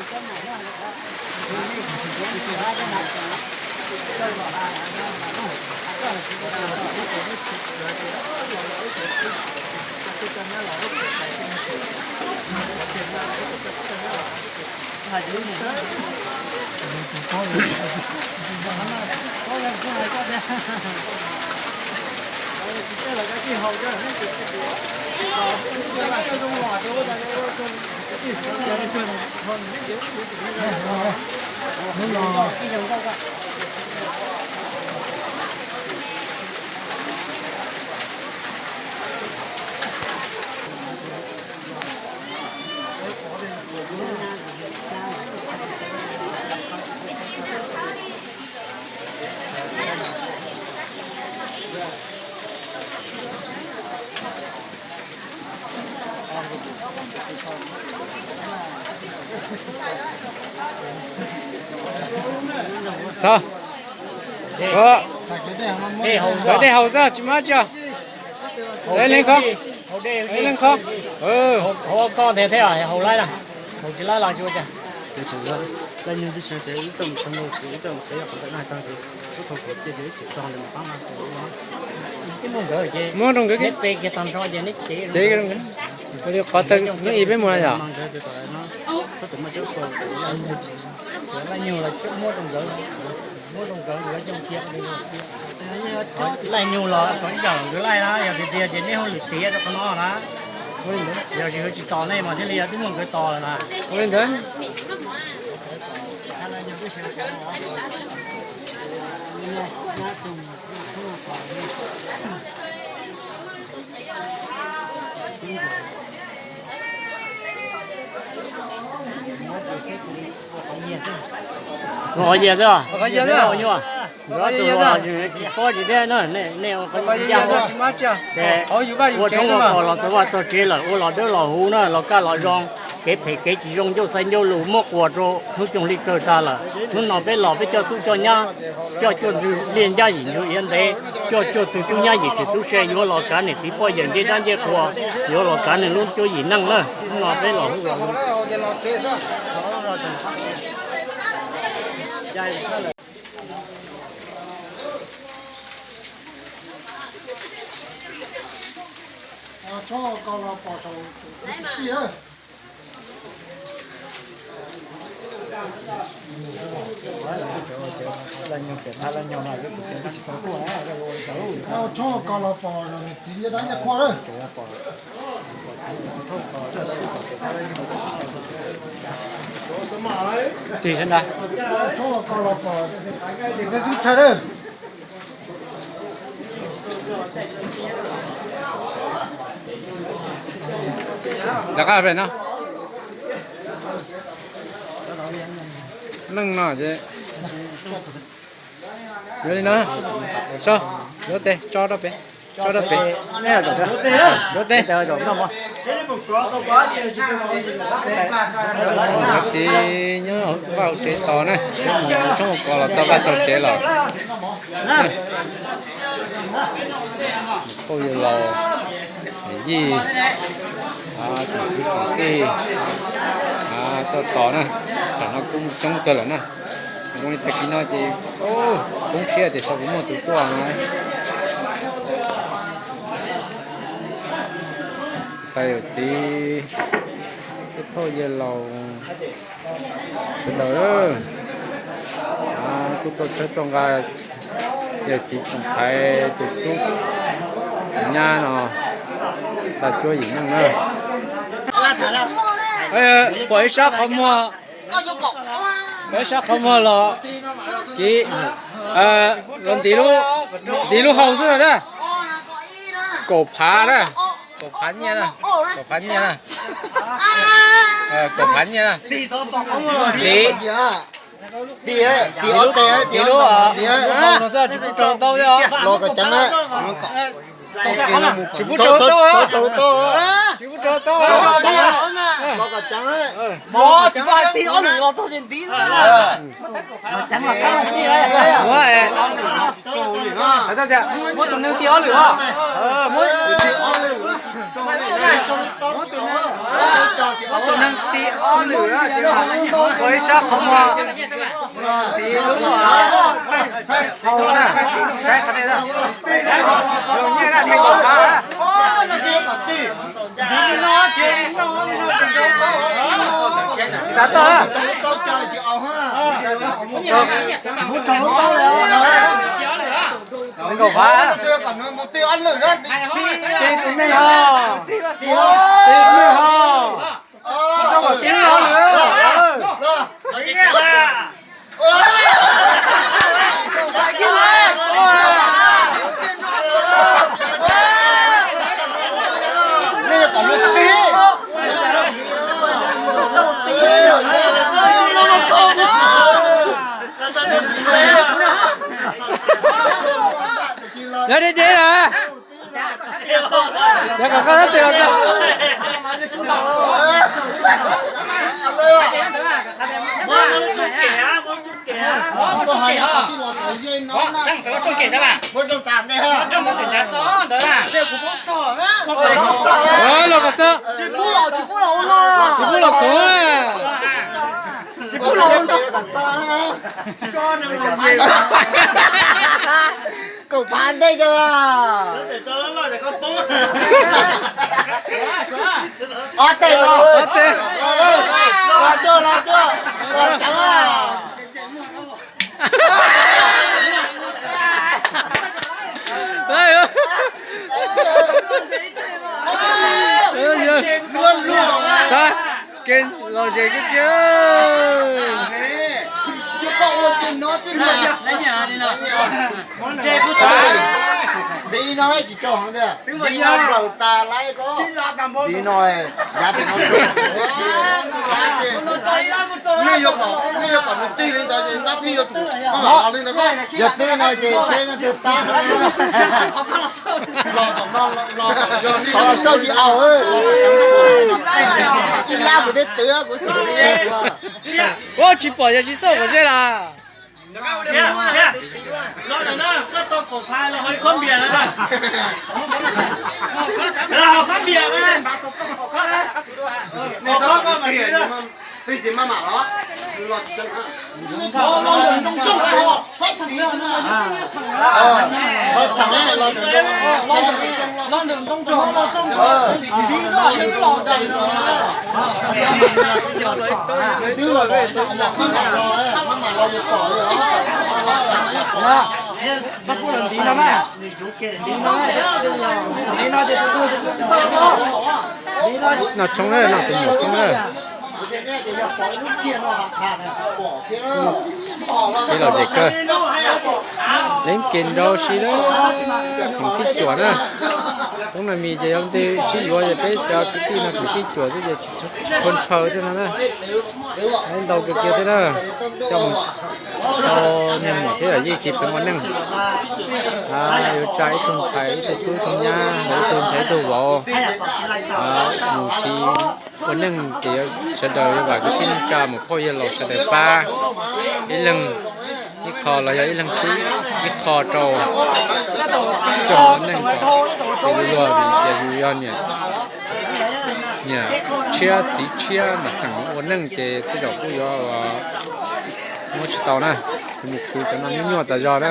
Tau. Ua, txawv dej haus xwb tsis muaj dab tsi os. Leej kho, leej kho. Hauv koj nthe thiab haus laib na, haus tsis laib los tsis ua cas. Muab rau nkawd, neb pe kiag tag nrho ces neb cev rau nkawd. Qhov twg neb ib peb mus na yom. Laij nyug los tau ib yam nkawd laij na, yog tiag tiag ces nej hauj lwm tiav rau qhov no na. Yog tsis tos nej mas thiaj li yog twb muaj nkawd tos lawm na. Ua qhov yias xwb, ua nyuaj. Nkawd ob tug los tsis paub tsis thiab na, nej ua qhov yias xwb. Ua tshoob ua kos los txog vaj txog tsev lawm, ua los dawb los huv na, los kaj los zoo, kev phem kev tsis zoo ncauj xaiv ncauj lus muab quas rau hnub coog li kawg tag lawm. Hnub no peb los peb coj txub coj nyab, coj cuaj ntxwg liaj ncab yim ntxwg iav ntev, coj cuaj txwg tub nyab yim txwg tub se yuav los kav niam txiv poj yawm ncej dab ncej qhua, yuav los kav nws lub cuab yim neej na. Hnub no peb los hu los Tsis sawv ntawd. Rov qab pem no. Neej no ces yuav li no, so, yuav tes tso rau pem, tso rau pem, yuav tes. Txiv nyob vaj hauv tsev tos na, mus tshoob ua kos los txog vaj txog tsev lawm. Phauj yawg laus, yij, tsoom kwv tsoom tij tuaj tos na, tam no kuj coob kawg lawm na. Zoo li tag kis no ces poob siab tias xyov puas muaj tus tuaj na. Tais yawm txiv, tej phauj yawg laus sawv daws, kuj tuaj txhawb tuaj nqa yawm txiv tsoom thaiv tus tub tus nyab no tag cuab yim neej na. Pom ib sab qhov muag, pom ib sab qhov muag los kiv, los ntiv lub, ntiv lub hau xwb na. Kaum phav na, kaum phav nyiaj na, kaum phav nyiaj na, kaum phav nyiaj na. Ntiv, ntiv lub, ntiv lub hau no xwb, tsis pub rau tau os. Tsis pub rau tau, tsis pub rau tau. Muab, muab tus neeg ti ob lwm os. Muab, muab tus neeg ti ob lwm, ua ib sab qhov muag, ti lub hau na, saib qhov nej na, nyiaj na, nyiaj kaum phav. Tsis tas tau. Nkaum phav. Tig tus neeg ho. Tig tus neeg ho. Tig tus neeg ho. Yog deb deb na. Yog kom koj tab tis los tso. Los kom txog. Tsis pub los koov. Kaum phav ntej cov. Ob teg los, ob teg los, los tso, los tso, los cov. Kev lom zem kiag kiag. Ntiv no tsis tso heev tiag, ntiv no plaws tas lawm ko. Ntiv no yav pem no tso. Nej yuav kom, nej yuav kom nws tig li ntawd ces tab twb yuav tsum maj mam los li ntawd ko. Yog twg no ces seb leej twg tab no. Los tom no, los tom yog nej xauj tsis aus. Ib lab kuv twb twv kuv xauj. Ua tsis pom yog tsis xauj kom zeb las. Los ntawm no, koj tau kaum phav los ho ib khob npias na. Los ho khob npias na. Ho khob koj mas twb. Twb tsis maj mam los, los tsis tau. Los ntawm ntoo tsooj, los ntawm ntoo tsooj. Twb los, maj mam los, maj mam los yuav pom li os. Noj tshoob na, noj tus nyuam tshoob na. Kev lom zem kawg. Leej kev nrau si lawm, khoom khib cuam na. Toob na mis ces yog leej twg sib yuav ces peb cov kwv tij no khoom khib cuam xwb ces tsis tshua ntshaw thiab no na. Ntau kawg kiag thiab na. Coj mus rau niag muam thiab yawm yij tsis peev ua neej. Yuav tsa ib tug ntxhais ib tug tub ib tug nyab los ib tug ntxhais ib tug vauv mus tsis ua neej ces yuav sawv daws yuav vam kwv tij neej tsa mus phauj yawg laus sawv daws pab ib leeg ib qho los yog ib leeg pub ib qho rau cov ua neej kom luag vim tias yus yog niam, niam tshiab txiv tshiab mas xeem ua neej ces tej zaum kuj yuav muab tsis tau na. Mus khwv cov no nyuaj nyuaj tas zog na.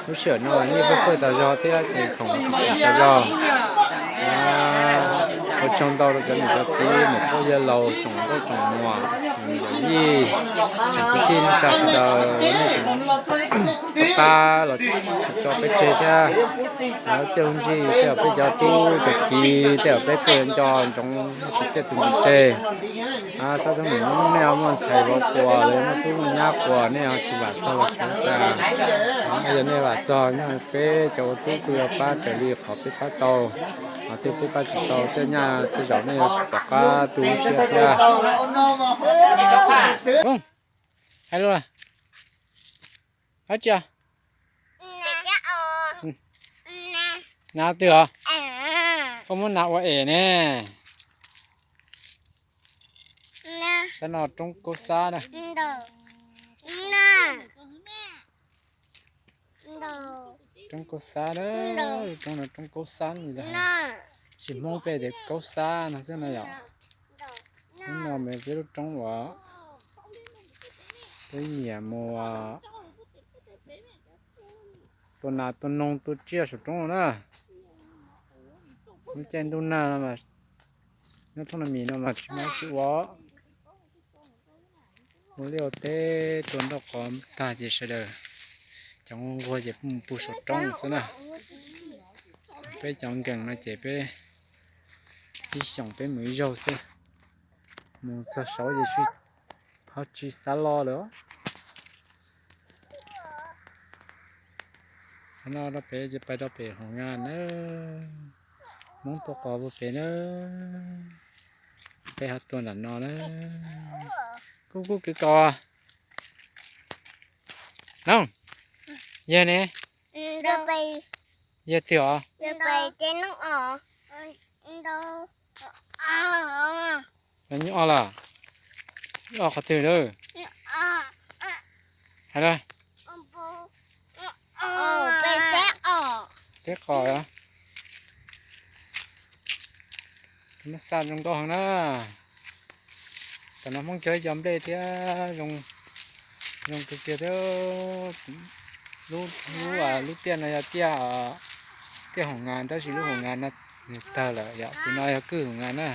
Lub sij hawm no nyiaj pawg pawg tas zog thiab ces khoom tsis tas zog. Ua tsaug ntau rau cov niam cov txiv mus phauj yawg laus tsoom nkauj tsoom muam, yawm yij, tsoom kwv tij neej tsa sawv daws, nej tseem pab los tso peb tseg thiab. Txij lub ntsig tej zaum peb cov tub cov kiv tej zaum peb tuaj nco ntsoov tsis txiaj tus ntiv tseg. Xab thoob mus nej muaj ntxhais vauv quas los yog muaj tub muaj nyab quas nej ho tsis vam txog los tsis ua cas. Yog nej vam txog nyob peb cov ua tub kuj yuav pab raws li qhov peb pab tau. Qhov twg peb pab tsis tau tej nyaj tej zaum nej yuav tsis pom qab tu siab thiab. Hais lus, hais tsis, nas twg os? Koj muab nas ua es ne. Sab no roob Kaub Xab na. Roob Kaub Xab na, roob no roob Kaub Xab li ntawd. Tsis Hmoob peb tias Kaub Xab no xwb na yom. Hnub no mas peb lub roob uas peb nyiam mus tua nas tua noog tua tsiaj saum roob no na. Lub caij ntuj nag no mas nyob thoob na mis no mas tsis muaj dab tsi ua. Ua liaj ua teb tua nroj qos tag ces sawv daws Cov nquag ces mus pug saum roob xwb na. Peb cov nkees no ces peb ib xyoos peb mus ib zaug xwb. Mus txog saud ces ho tsis xav los lawm. Qhov no rau pem ces pais rau pem hav nas na. Hmoob tuaj qos puag pem na. Peb ho tuaj nram no na. Kuj kuj kev kos. No, yawg ne? Yawg twg os? Nyob o los? Nyob o qhov twg lawm? Hais na. Peb qos. Tus no xa zoo nkauj heev na. Tam no Hmoob cog ib co nplej thiab zoo, zoo kawg kiag thiab. Lub, lub, lub tiaj no yog tiaj, tiaj hav nas tab sis lub hav nas no nws tawg lawm yom. Tus no yog kwj hav nas na.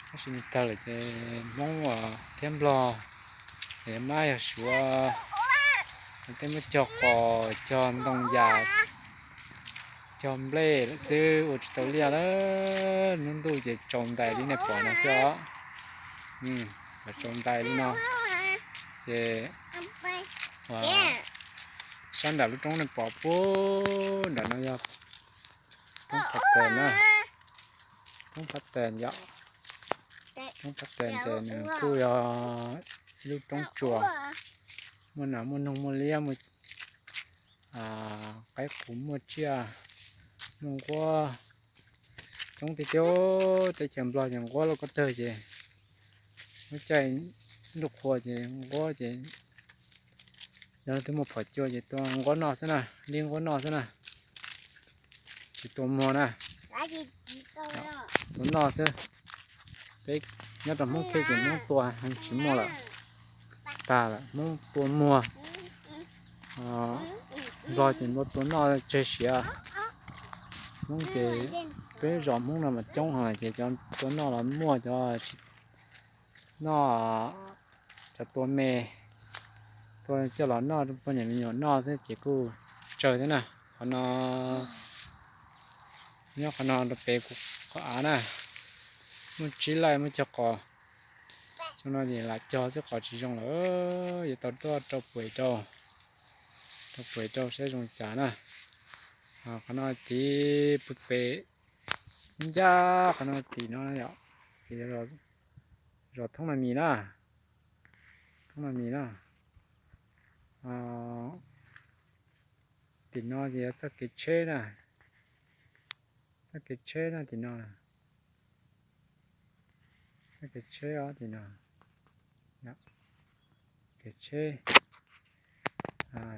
Tab sis nws tawg lawm ces Hmoob thiab Nplog, mab yog Suav, tej muab cog qos cog ntoo yas, cog nplej lawm xwb ua tsis tau liaj lawm. Hnub ntuj ces tsaus ntais li nej pom no xwb os. Tsaus ntais li no ces sab nram lub roob nej pom puag nram no yog roob Phav Tes na. Roob Phav Tes yom. Roob Phav Tes ces nws kuj yog ib lub roob tsuas, muaj nas muaj noog muaj liab, muaj qaib qus muaj tsiaj, muaj nquab coob tiag tiag. Teb chaws Nplog ces nquab loj koj tawg ces muab caij ntuj qhua ces nquab ces yog leej twg muaj phom cua ces tua nquab noj xwb na, li nquab noj xwb na. Tsis tua muag na, tua noj xwb. Peb nyob rau Hmoob Khej ces Hmoob tua heev tsis muaj lawm, tag lawm. Hmoob tua muag, Nplog ces Nplog tua noj tseg siav. Hmoob ces peb zos Hmoob no mas coob heev ces cov tua noj los muaj, cov tsis noj, cov tua me, tua coj los noj rau poj niam me nyuam noj xwb ces kuj tsawg thiab na. Qhov no, nyob qhov no rau pem kuv qhov av na, muaj tsib laij muab cog qos. Xyoo no ces lam cog xwb qos tsis zoo lawm, yuav tau tuaj rau puas rau, rau puas rau saib zoo cas na. Qhov no tid pem ncaj qhov no tim no yom, ces zos Thoob Nab Mis na, Thoob Nab Mis na. Tim no ces yog txoj kev tsheb na, txoj kev tsheb na tim no, txoj kev tsheb os tim no, kev tsheb,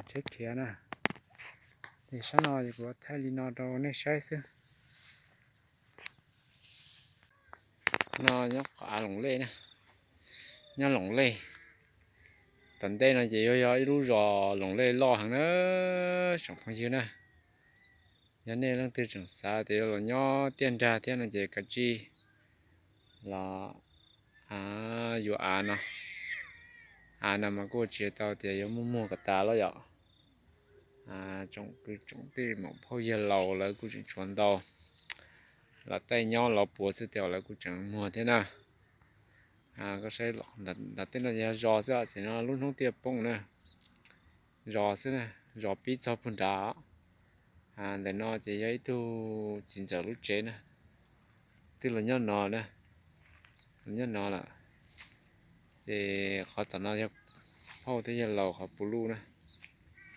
tsheb khiav na. Ces sab no ces kuv thaij li no rau nej saib xwb. No nyob qhov av Loos Lej na, nyob Loos Lej. Tom ntej no ces yuav yog ib lub zos Loos Lej loj heev na, tsoom phooj ywg na. Yog nej leej twg tseem xav tias yuav los nyob tiaj nrag thiab no ces kav tsij los yuav av no. Av no mas kuj tsis tau tias yuav muaj muag kom tas los yom. Tsoom kwv tsoom tij muam phauj yawg laus lawv kuj tseem tshuav ntau. Los tej nyob los puav xwb tias lawv kuj tseem muag thiab na. Koj saib nram tej no yog zos xwb ces no lub hnub tiaj poob na. Zos xwb na, zos pib txog puag nrad. Ntawm no ces yog ib tug txiv ntxawm lub tsev na, twb los nyob no na, los nyob no lawm. Ces qhov tom no yog phauj thiab yawg laus qhov puv luj na,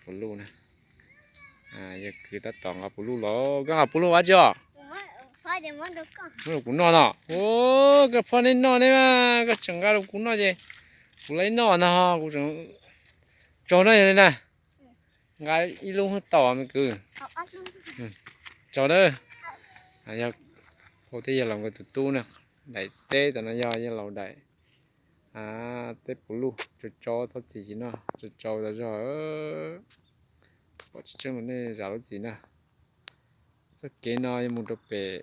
puv luj na. Yog kwv tab tom nqa puv luj los, koj nqa puv luj ua dab tsi os? Muab rau kuv noj no. Ua, koj phob neb noj ne, koj tseem nqa rau kuv noj ces kuv laib noj no, kuv tseem tsaug no yog li na. Nqa ib lub hwb tau me kwv. Tsaug na. Yog phauj thiab yawg laus nkawd tus tub na, daim teb tom no yog yawg laus daim teb puv luj, tsaug tsaug txhob txim no, tsaug tsaug tas zog. Pom tsis tseeb los nej zam lub txim na. Txoj kev no yuav mus rau pem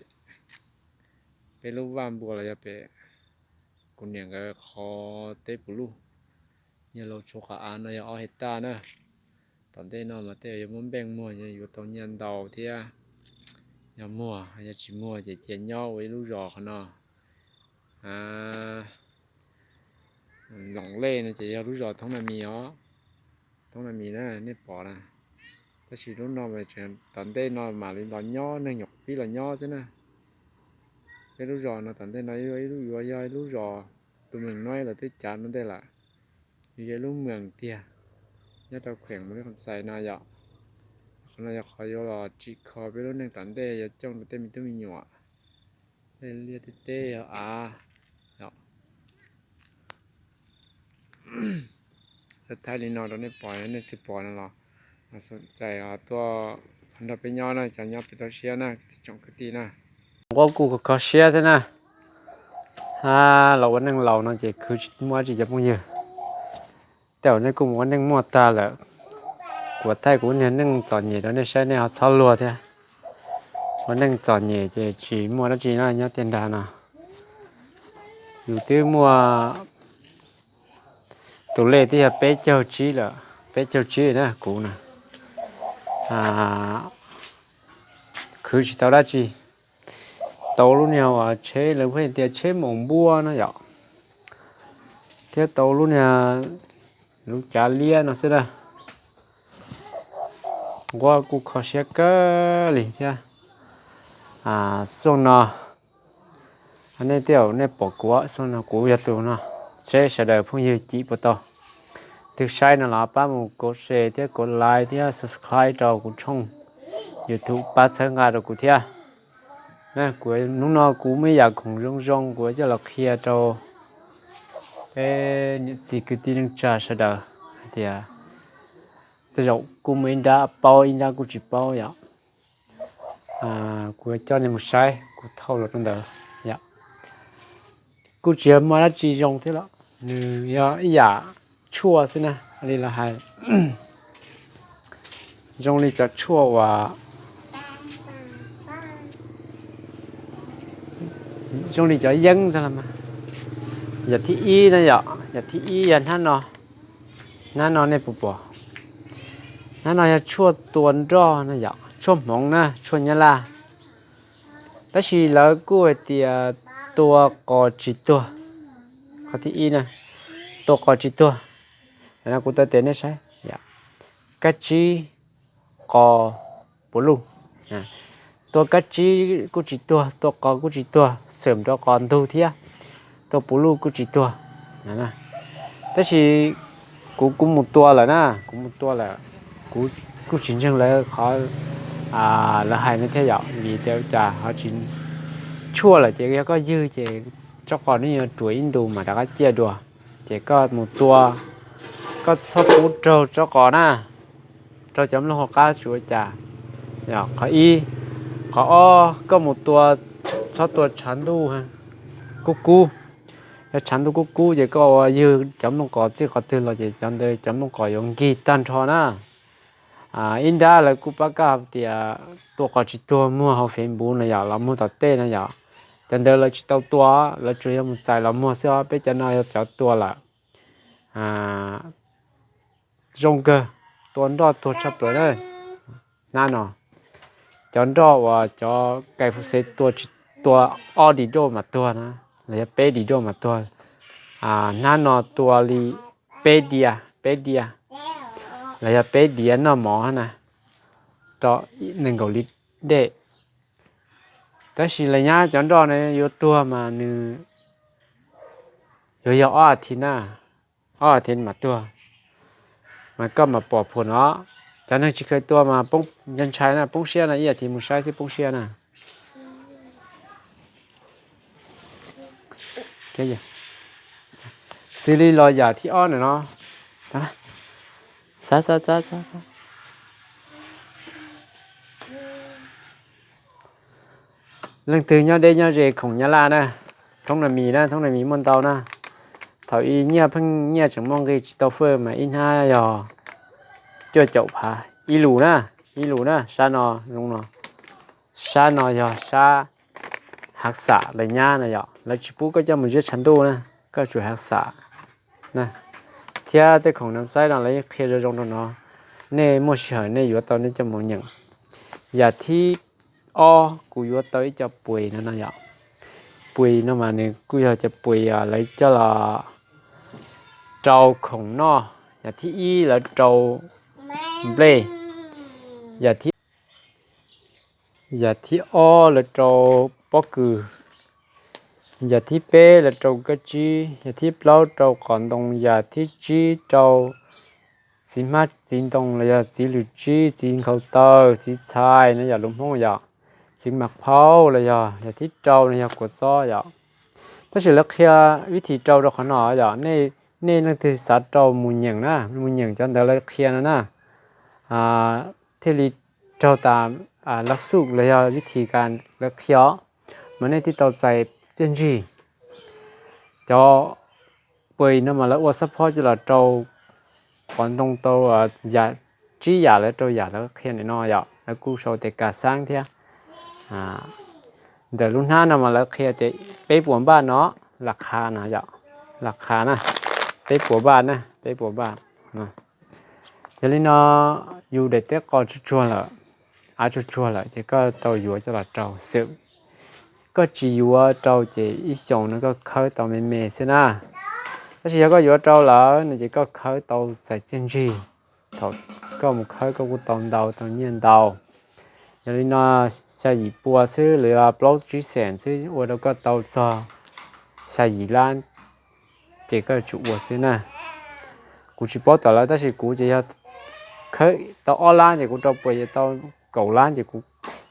peb lub vaj npua los yog pem kuv niam nkawd qhov teb puv luj. Yawg laus tshuav qhov av no yog ob hais taj na. Tom ntej no mas tej zaum yuav muab npeej muag yuav tau nyiaj ntau thiab. Yog muag, yog tsis muag ces cia nyob ua ib lub zos qhov no. Loom Lej no ces yog lub zos Thoob Na Mis os. Thoob Na Mis na nej pom na. Tab sis lub no, tom ntej no mam li los nyob, neeg nyuam qhuav pib los nyob xwb na. Peb lub zos no tom ntej no yuav yog ib lub zos, tus meem no lawv twb cav ua ntej lawm. Yog ib lub mees tiag, nyob rau kheem Mus Li Kham Xais no yom. Qhov no yog qhov yuav los tsim kho peb lub neej tom ntej, yog coj rau tej me tub me nyuam, tej liaj tej teb yog av. Thaij li no rau nej pom, nej twg pom no los xom cais tuaj nrog peb nyob na, cov nyob pem toj siab na, tsoom kwv tij na. Nquab kuj kho kho siab thiab na. Los ua neej laus no ces khwv tsis muaj dab tsi cov phooj ywg. Tej zaum nej kuj mus ua neej muaj tag lawm. Kuv thaij kuv niag neej txom nyem rau nej saib, nej ho txhob luag thiab. Ua neej txom nyem ces tsis muaj dab tsi na, nyob tiaj nrag no. Yus twb muaj, tus lej twb yog peb caug tsib lawm, peb caug tsib na kuv na. Khwv tsis tau dab tsi. Tau lub niag uas tsheb lawv pheej tias tsheb maum npua no yom, thiab tau lub niag lub cav liab no xwb na. Nquab kuj kho siab kawg li thiab. Xyoo no nej tej zaum nej pom kuv, xyoo no kuv yog tus no, seb sawv daws phooj ywg cim puas tau. Twg saib no los pab mus kov share thiab kov like thiab subscribe rau kuv tshooj YouTube, pab txhawb nqa rau kuv thiab. Kuv hnub no kuv muaj ib yam khoom zoo zoo kuv coj los qhia rau peb niam txiv kwv tij neej tsa sawv daws hais tias tej zaum kuj muaj ib nrab paub ib nrab kuj tsis paub yom. Kuv coj nej mus saib kuv thauj los rau ntawd yom. Kuj tsis yog muaj dab tsi zoo thiab los, nws yog ib yam tshuaj xwb na, li lawv hais. Zoo li cov tshuaj uas, zoo li cov yeeb ntag los mas. Yam thib ib na yom, yam thib ib yog hnab no. Hnab no nej puas pom? Hnab no yog tshuaj tua nroj na yom, tshuaj Hmoob na, tshuaj Nyab Laj. Tab sis lawv kuj hais tias tua qos tsis tuag. Qhov thib ib na, tua qos tsis tuag. Kuv tau tes nej saib, kab tsib qos puav luj. Tua kab tsib kuj tsis tuag, tua qos kuj tsis tuag, xwm rau qos ntug thiab, tua puav luj kuj tsis tuag. Tab sis kuv, kuv mus tua lawm na, kuv mus tua lawm, kuv kuj tsis ntseeg lawv qhov lawv hais no thiab yom, vim tias cas ho tsis tshuaj lawm ces yog koj ywg ces tsob qos nws yuav ruam ib ntus mas rov qab ciaj dua. Ces koj mus tua, koj txhob pub raug tsob qos na, raug cov nplooj hauv qab tsis ua cas. Qhov ib, qhov ob, koj mus tua txhob tua tshav ntuj kub kub. Yog tshav ntuj kub kub ces koj ua ywg cov nplooj qos txij qhov twg los ces cov ntawd cov nplooj qos yuav nkig tag nrho na. Ib nrab lawv kuj pab kaj hais tias tua qos tsis tuag muag hauv Facebook no yom, los muag tom tej no yom. Cov ntawd lawv tsis tau tua, lawv tsuas yog mus txais los muag xwb os. Peb cov no yog cov tua lawm. Zoo kawg, tua nroj tuag tshaj plaws na. Hnab no, cov nroj uas cov kais fu xev tua tsis, tua ob dim doj mas tuag na, los yog peb dim doj mas tuag. Hnab no tua li peb diav, peb diav, los yog peb diav noj mov na, rau nees nkaum li dej. Tab sis lawv nyab cov nroj na yuav tuag mas nws yuav yog ob as thiv na, ob as thiv mam tuag. Mas koj mam pom phuam no, cov neeg tsis kheev tua mas poob ntshai na, poob siab na, ib as thiv mus saib xwb poob siab na. Xws li los yam thib ob na no, leej twg nyob deb nyob ze khoom Nyab Laj na, thoob na mis na, thoob na mis muaj ntau na. Thaum ub nyiaj pheej, nyiaj tseem muaj nqi tsis tau fwj mas ib hnab yog cuaj caum phav ib lus na, ib lus na, sab no zoo no. Sab no yog sab hav xam lawv nyab na yom, lawv tsis pub koj coj mus ziab tshav ntuj na, koj tsum hav xam na. Thiab tej khoom nam xaib no lawv qhia zoo zoo rau no. Nej muaj sij hawm nej yuav tau nej cov mus nyeem. Yam thib ob kuv yuav tau ib co puis no no yom. Puis no mas nws kuj yog cov puis lawv coj los rau khoom noj. Yam thib ib lawv rau nplej, yam thib, yam thib ob lawv rau pob kws, yam thib peb lawv rau kab tsib, yam thib plaub rau qos ntoo, yam thib tsib rau txiv hmab txiv ntoo los yog txiv lws tsib, txiv nkhaus taw, txiv txhais no yog lus Hmoob yom, txiv mas phaub los yog, yam thib rau no yog kua txob yom. Tab sis lawv qhia vib thim rau rau qhov no yom, nej leej twg xav rau mus nyeem na, mus nyeem cov ntawv lawv qhia no na, thiaj li raug tas lab xuj los yog vib thim kas lawv qhia os, mas nej thiaj tau txais txiaj ntsig. Cov puis no mas lawv ua xab phob coj los rau qos ntoo tau yam, tsib yam lawv rau yam lawv qhia nim no yom, lawv kuj sau tias kas xaab thiab. Ntawm lub hnab no mas lawv qhia tias peb puas npaj no, las kha no yom, las kha na, peb puas npaj na, peb puas npaj. Yog li no yus daim teb qos tsuag tsuag lawm, av tsuag tsuag lawm ces koj tau yuav coj los rau xwb. Koj tsis yuav rau ces ib xyoos no koj khawb tau me me xwb na. Tab sis yog koj yuav rau lawm no ces koj khawb tau txais txiaj ntsig thaum koj mus khawb koj kuj tau ntau, tau nyiaj ntau. Yog li no xya yim pua xwb los yog plaub tsib xees xwb ua rau koj tau txog xya yim lab, ces koj yuav tsum ua xwb na. Kuv tsis paub tom lawv tab sis kuv ces yog khawb tau ob lab ces kuv rau puas, tau kaum lab ces kuv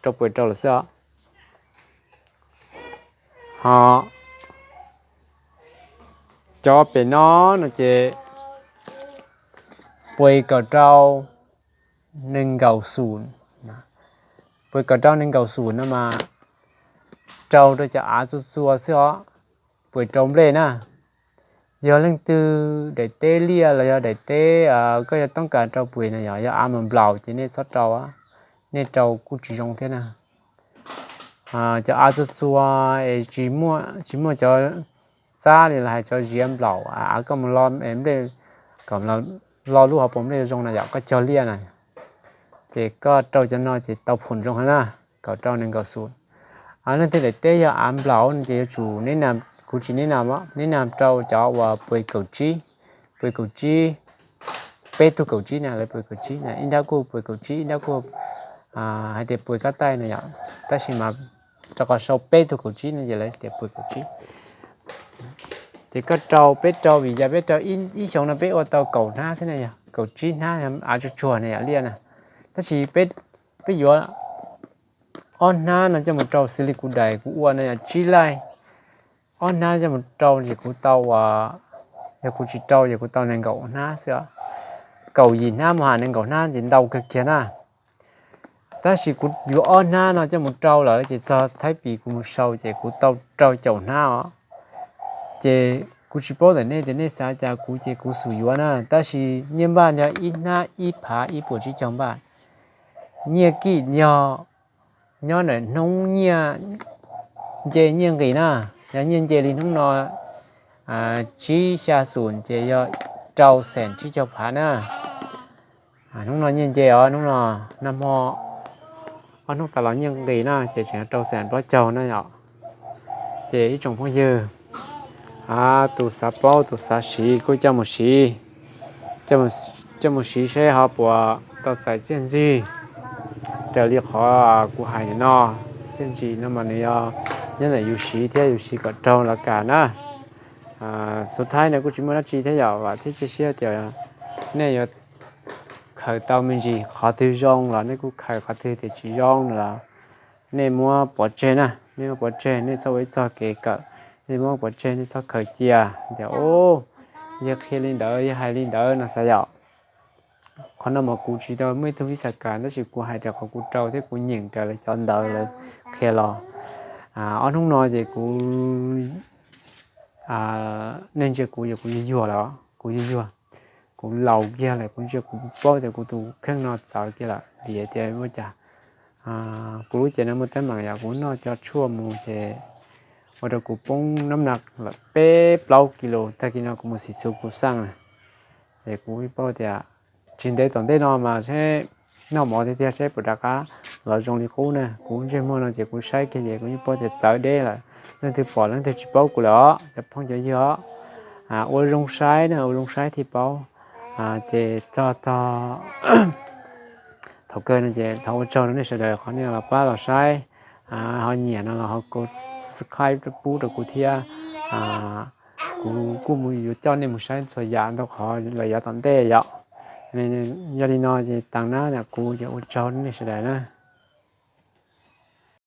rau puas rau lawm xwb os. Ho cov pem no no ces puas kaum rau nees nkaum xum, puas kaum rau nees nkaum xum no mas rau rau cov av txua txua xwb os, puas rau nplej na. Yog leej twg daim teb liaj los yog daim teb koj yuav toob kas rau puas no yog, yog av mas nplaum ces nej txhob rau, nej rau kuj tsis zoo thiab na. Cov av txua txua es tsis muaj cov txab li los hais cov ziav nplaum, av koj mus lo nplej kom lo lub hauv paus nplej zoo na yom, koj cog liaj na, ces koj rau cov no ces tau phoom zoo heev na, kaum rau nees nkaum xum. Leej twg daim teb yog av nplaum no ces yuav tsum, kuv tsis neb na, neb na rau cov uas puas kaum tsib, puas kaum tsib, peb tug kaum tsib na, lawv puas kaum tsib na, ib nrab kuj puas kaum tsib, ib nrab kuj hais tias puas kab taij na yom, tab sis mas rau qhov sau peb tug kaum tsib no ces lawv tias puas kaum tsib. Ces koj rau, peb rau vim yog peb rau ib xyoos no peb ua tau kaum hnab xwb na yom, kaum tsib hnab av tsuag tsuag na yom, liaj na. Tab sis peb yuav ob hnab no coj mus rau xws li kuv daim kuv ua no yog tsib laij, ob hnab coj mus rau ces kuv tau, yog kuv tsis rau ces kuv tau nees nkaum hnab xwb. Kaum yim hnab mus hais nees nkaum hnab ces ntau kawg kiag na. Tab sis kuv yuav ob hnab no coj mus rau lawm ces txog Thaib Pis kuv mus sau ces kuv tau rau caum hnab os. Ces kuv tsis paub ntawm nej tias nej xav cas, kuv ces kuv xum yuav na, tab sis nyiaj npaj yog ib hnab ib phav ib puas tsib caug npaj. Nyiaj kij yog nyob ntawm hnub nyiaj nce nyiaj nqis na, yog nyiaj nce li hnub no tsib xya xum ces yog rau xees tsib caug phav na. Hnub no nyiaj nce os, hnub no nag hmo ob hnub tas los nyiaj nqis na ces tseem yog rau xees plaub caug na yom. Ces ib tsoom phooj ywg, tus xav paub tus xav siv kuj coj mus siv, coj mus siv seb ho puas tau txais txiaj ntsig raws li qhov kuv hais nim no. Txiaj ntsig no mas nws yog nyob ntawm yus siv thiab yus siv kom raug lawv kam na. Xov thaib no kuj tsis muaj dab tsi thiab yom, vam thiab cia siab tias nej yuav khaws tau me ntsis, qhov twg zoo los nej kuj khaws, qhov twg tias tsis zoo no los nej muab pov tseg na, nej muab pov tseg, nej txhob ua ib txog kev kawm, nej muab pov tseg, nej txhob khaws cia tias, o, yawg qhia li ntawd, yawg hais li ntawd no xav yom. Qhov no mas kuv tsis tau muaj ib tug vij xas kas, tab sis kuv hais raws qhov kuv rau thiab kuv nyeem raws lawv cov ntawv lawv qhia los. Ob hnub no ces kuv, nej ntsia kuv, kuv yuag yuag lawm, kuv yuag yuag, kuv laus kiag lawm, kuv ntsia kuv paub tias kuv tus kheej no txawv kiag lawm vim tias ua cas kuv lub cev no muaj teeb meem yom, kuv noj cov tshuaj mus ces ua rau kuv poob nab na lawm peb plaub kis lus, tag kis no kuv mus xim txhuv kuv xaj na, ces kuv paub tias tsis ntev tom ntej no mas saib noj mov tiag tiag saib puas rov qab los zoo li qub na. Kuv ntsej muag no ces kuv saib kiag ces kuv yeej paub tias txawv deb lawm. Leej twg pom leej twg tsis paub kuv lawm os cov phooj cov ywg os. Ua zoo saib na, ua zoo saib thiaj paub. Ces txog tog thaum kawg no ces thov ua tsaug rau nej sawv daws qhov nej los pab los saib, ho nyiam no los ho subscribe pub rau kuv thiab. Kuv kuj mus yuav coj nej mus saib txhua yam ntau qhov lawm yav tom ntej yom. Yog li no ces taag nab kuv ces ua tsaug nej sawv daws na.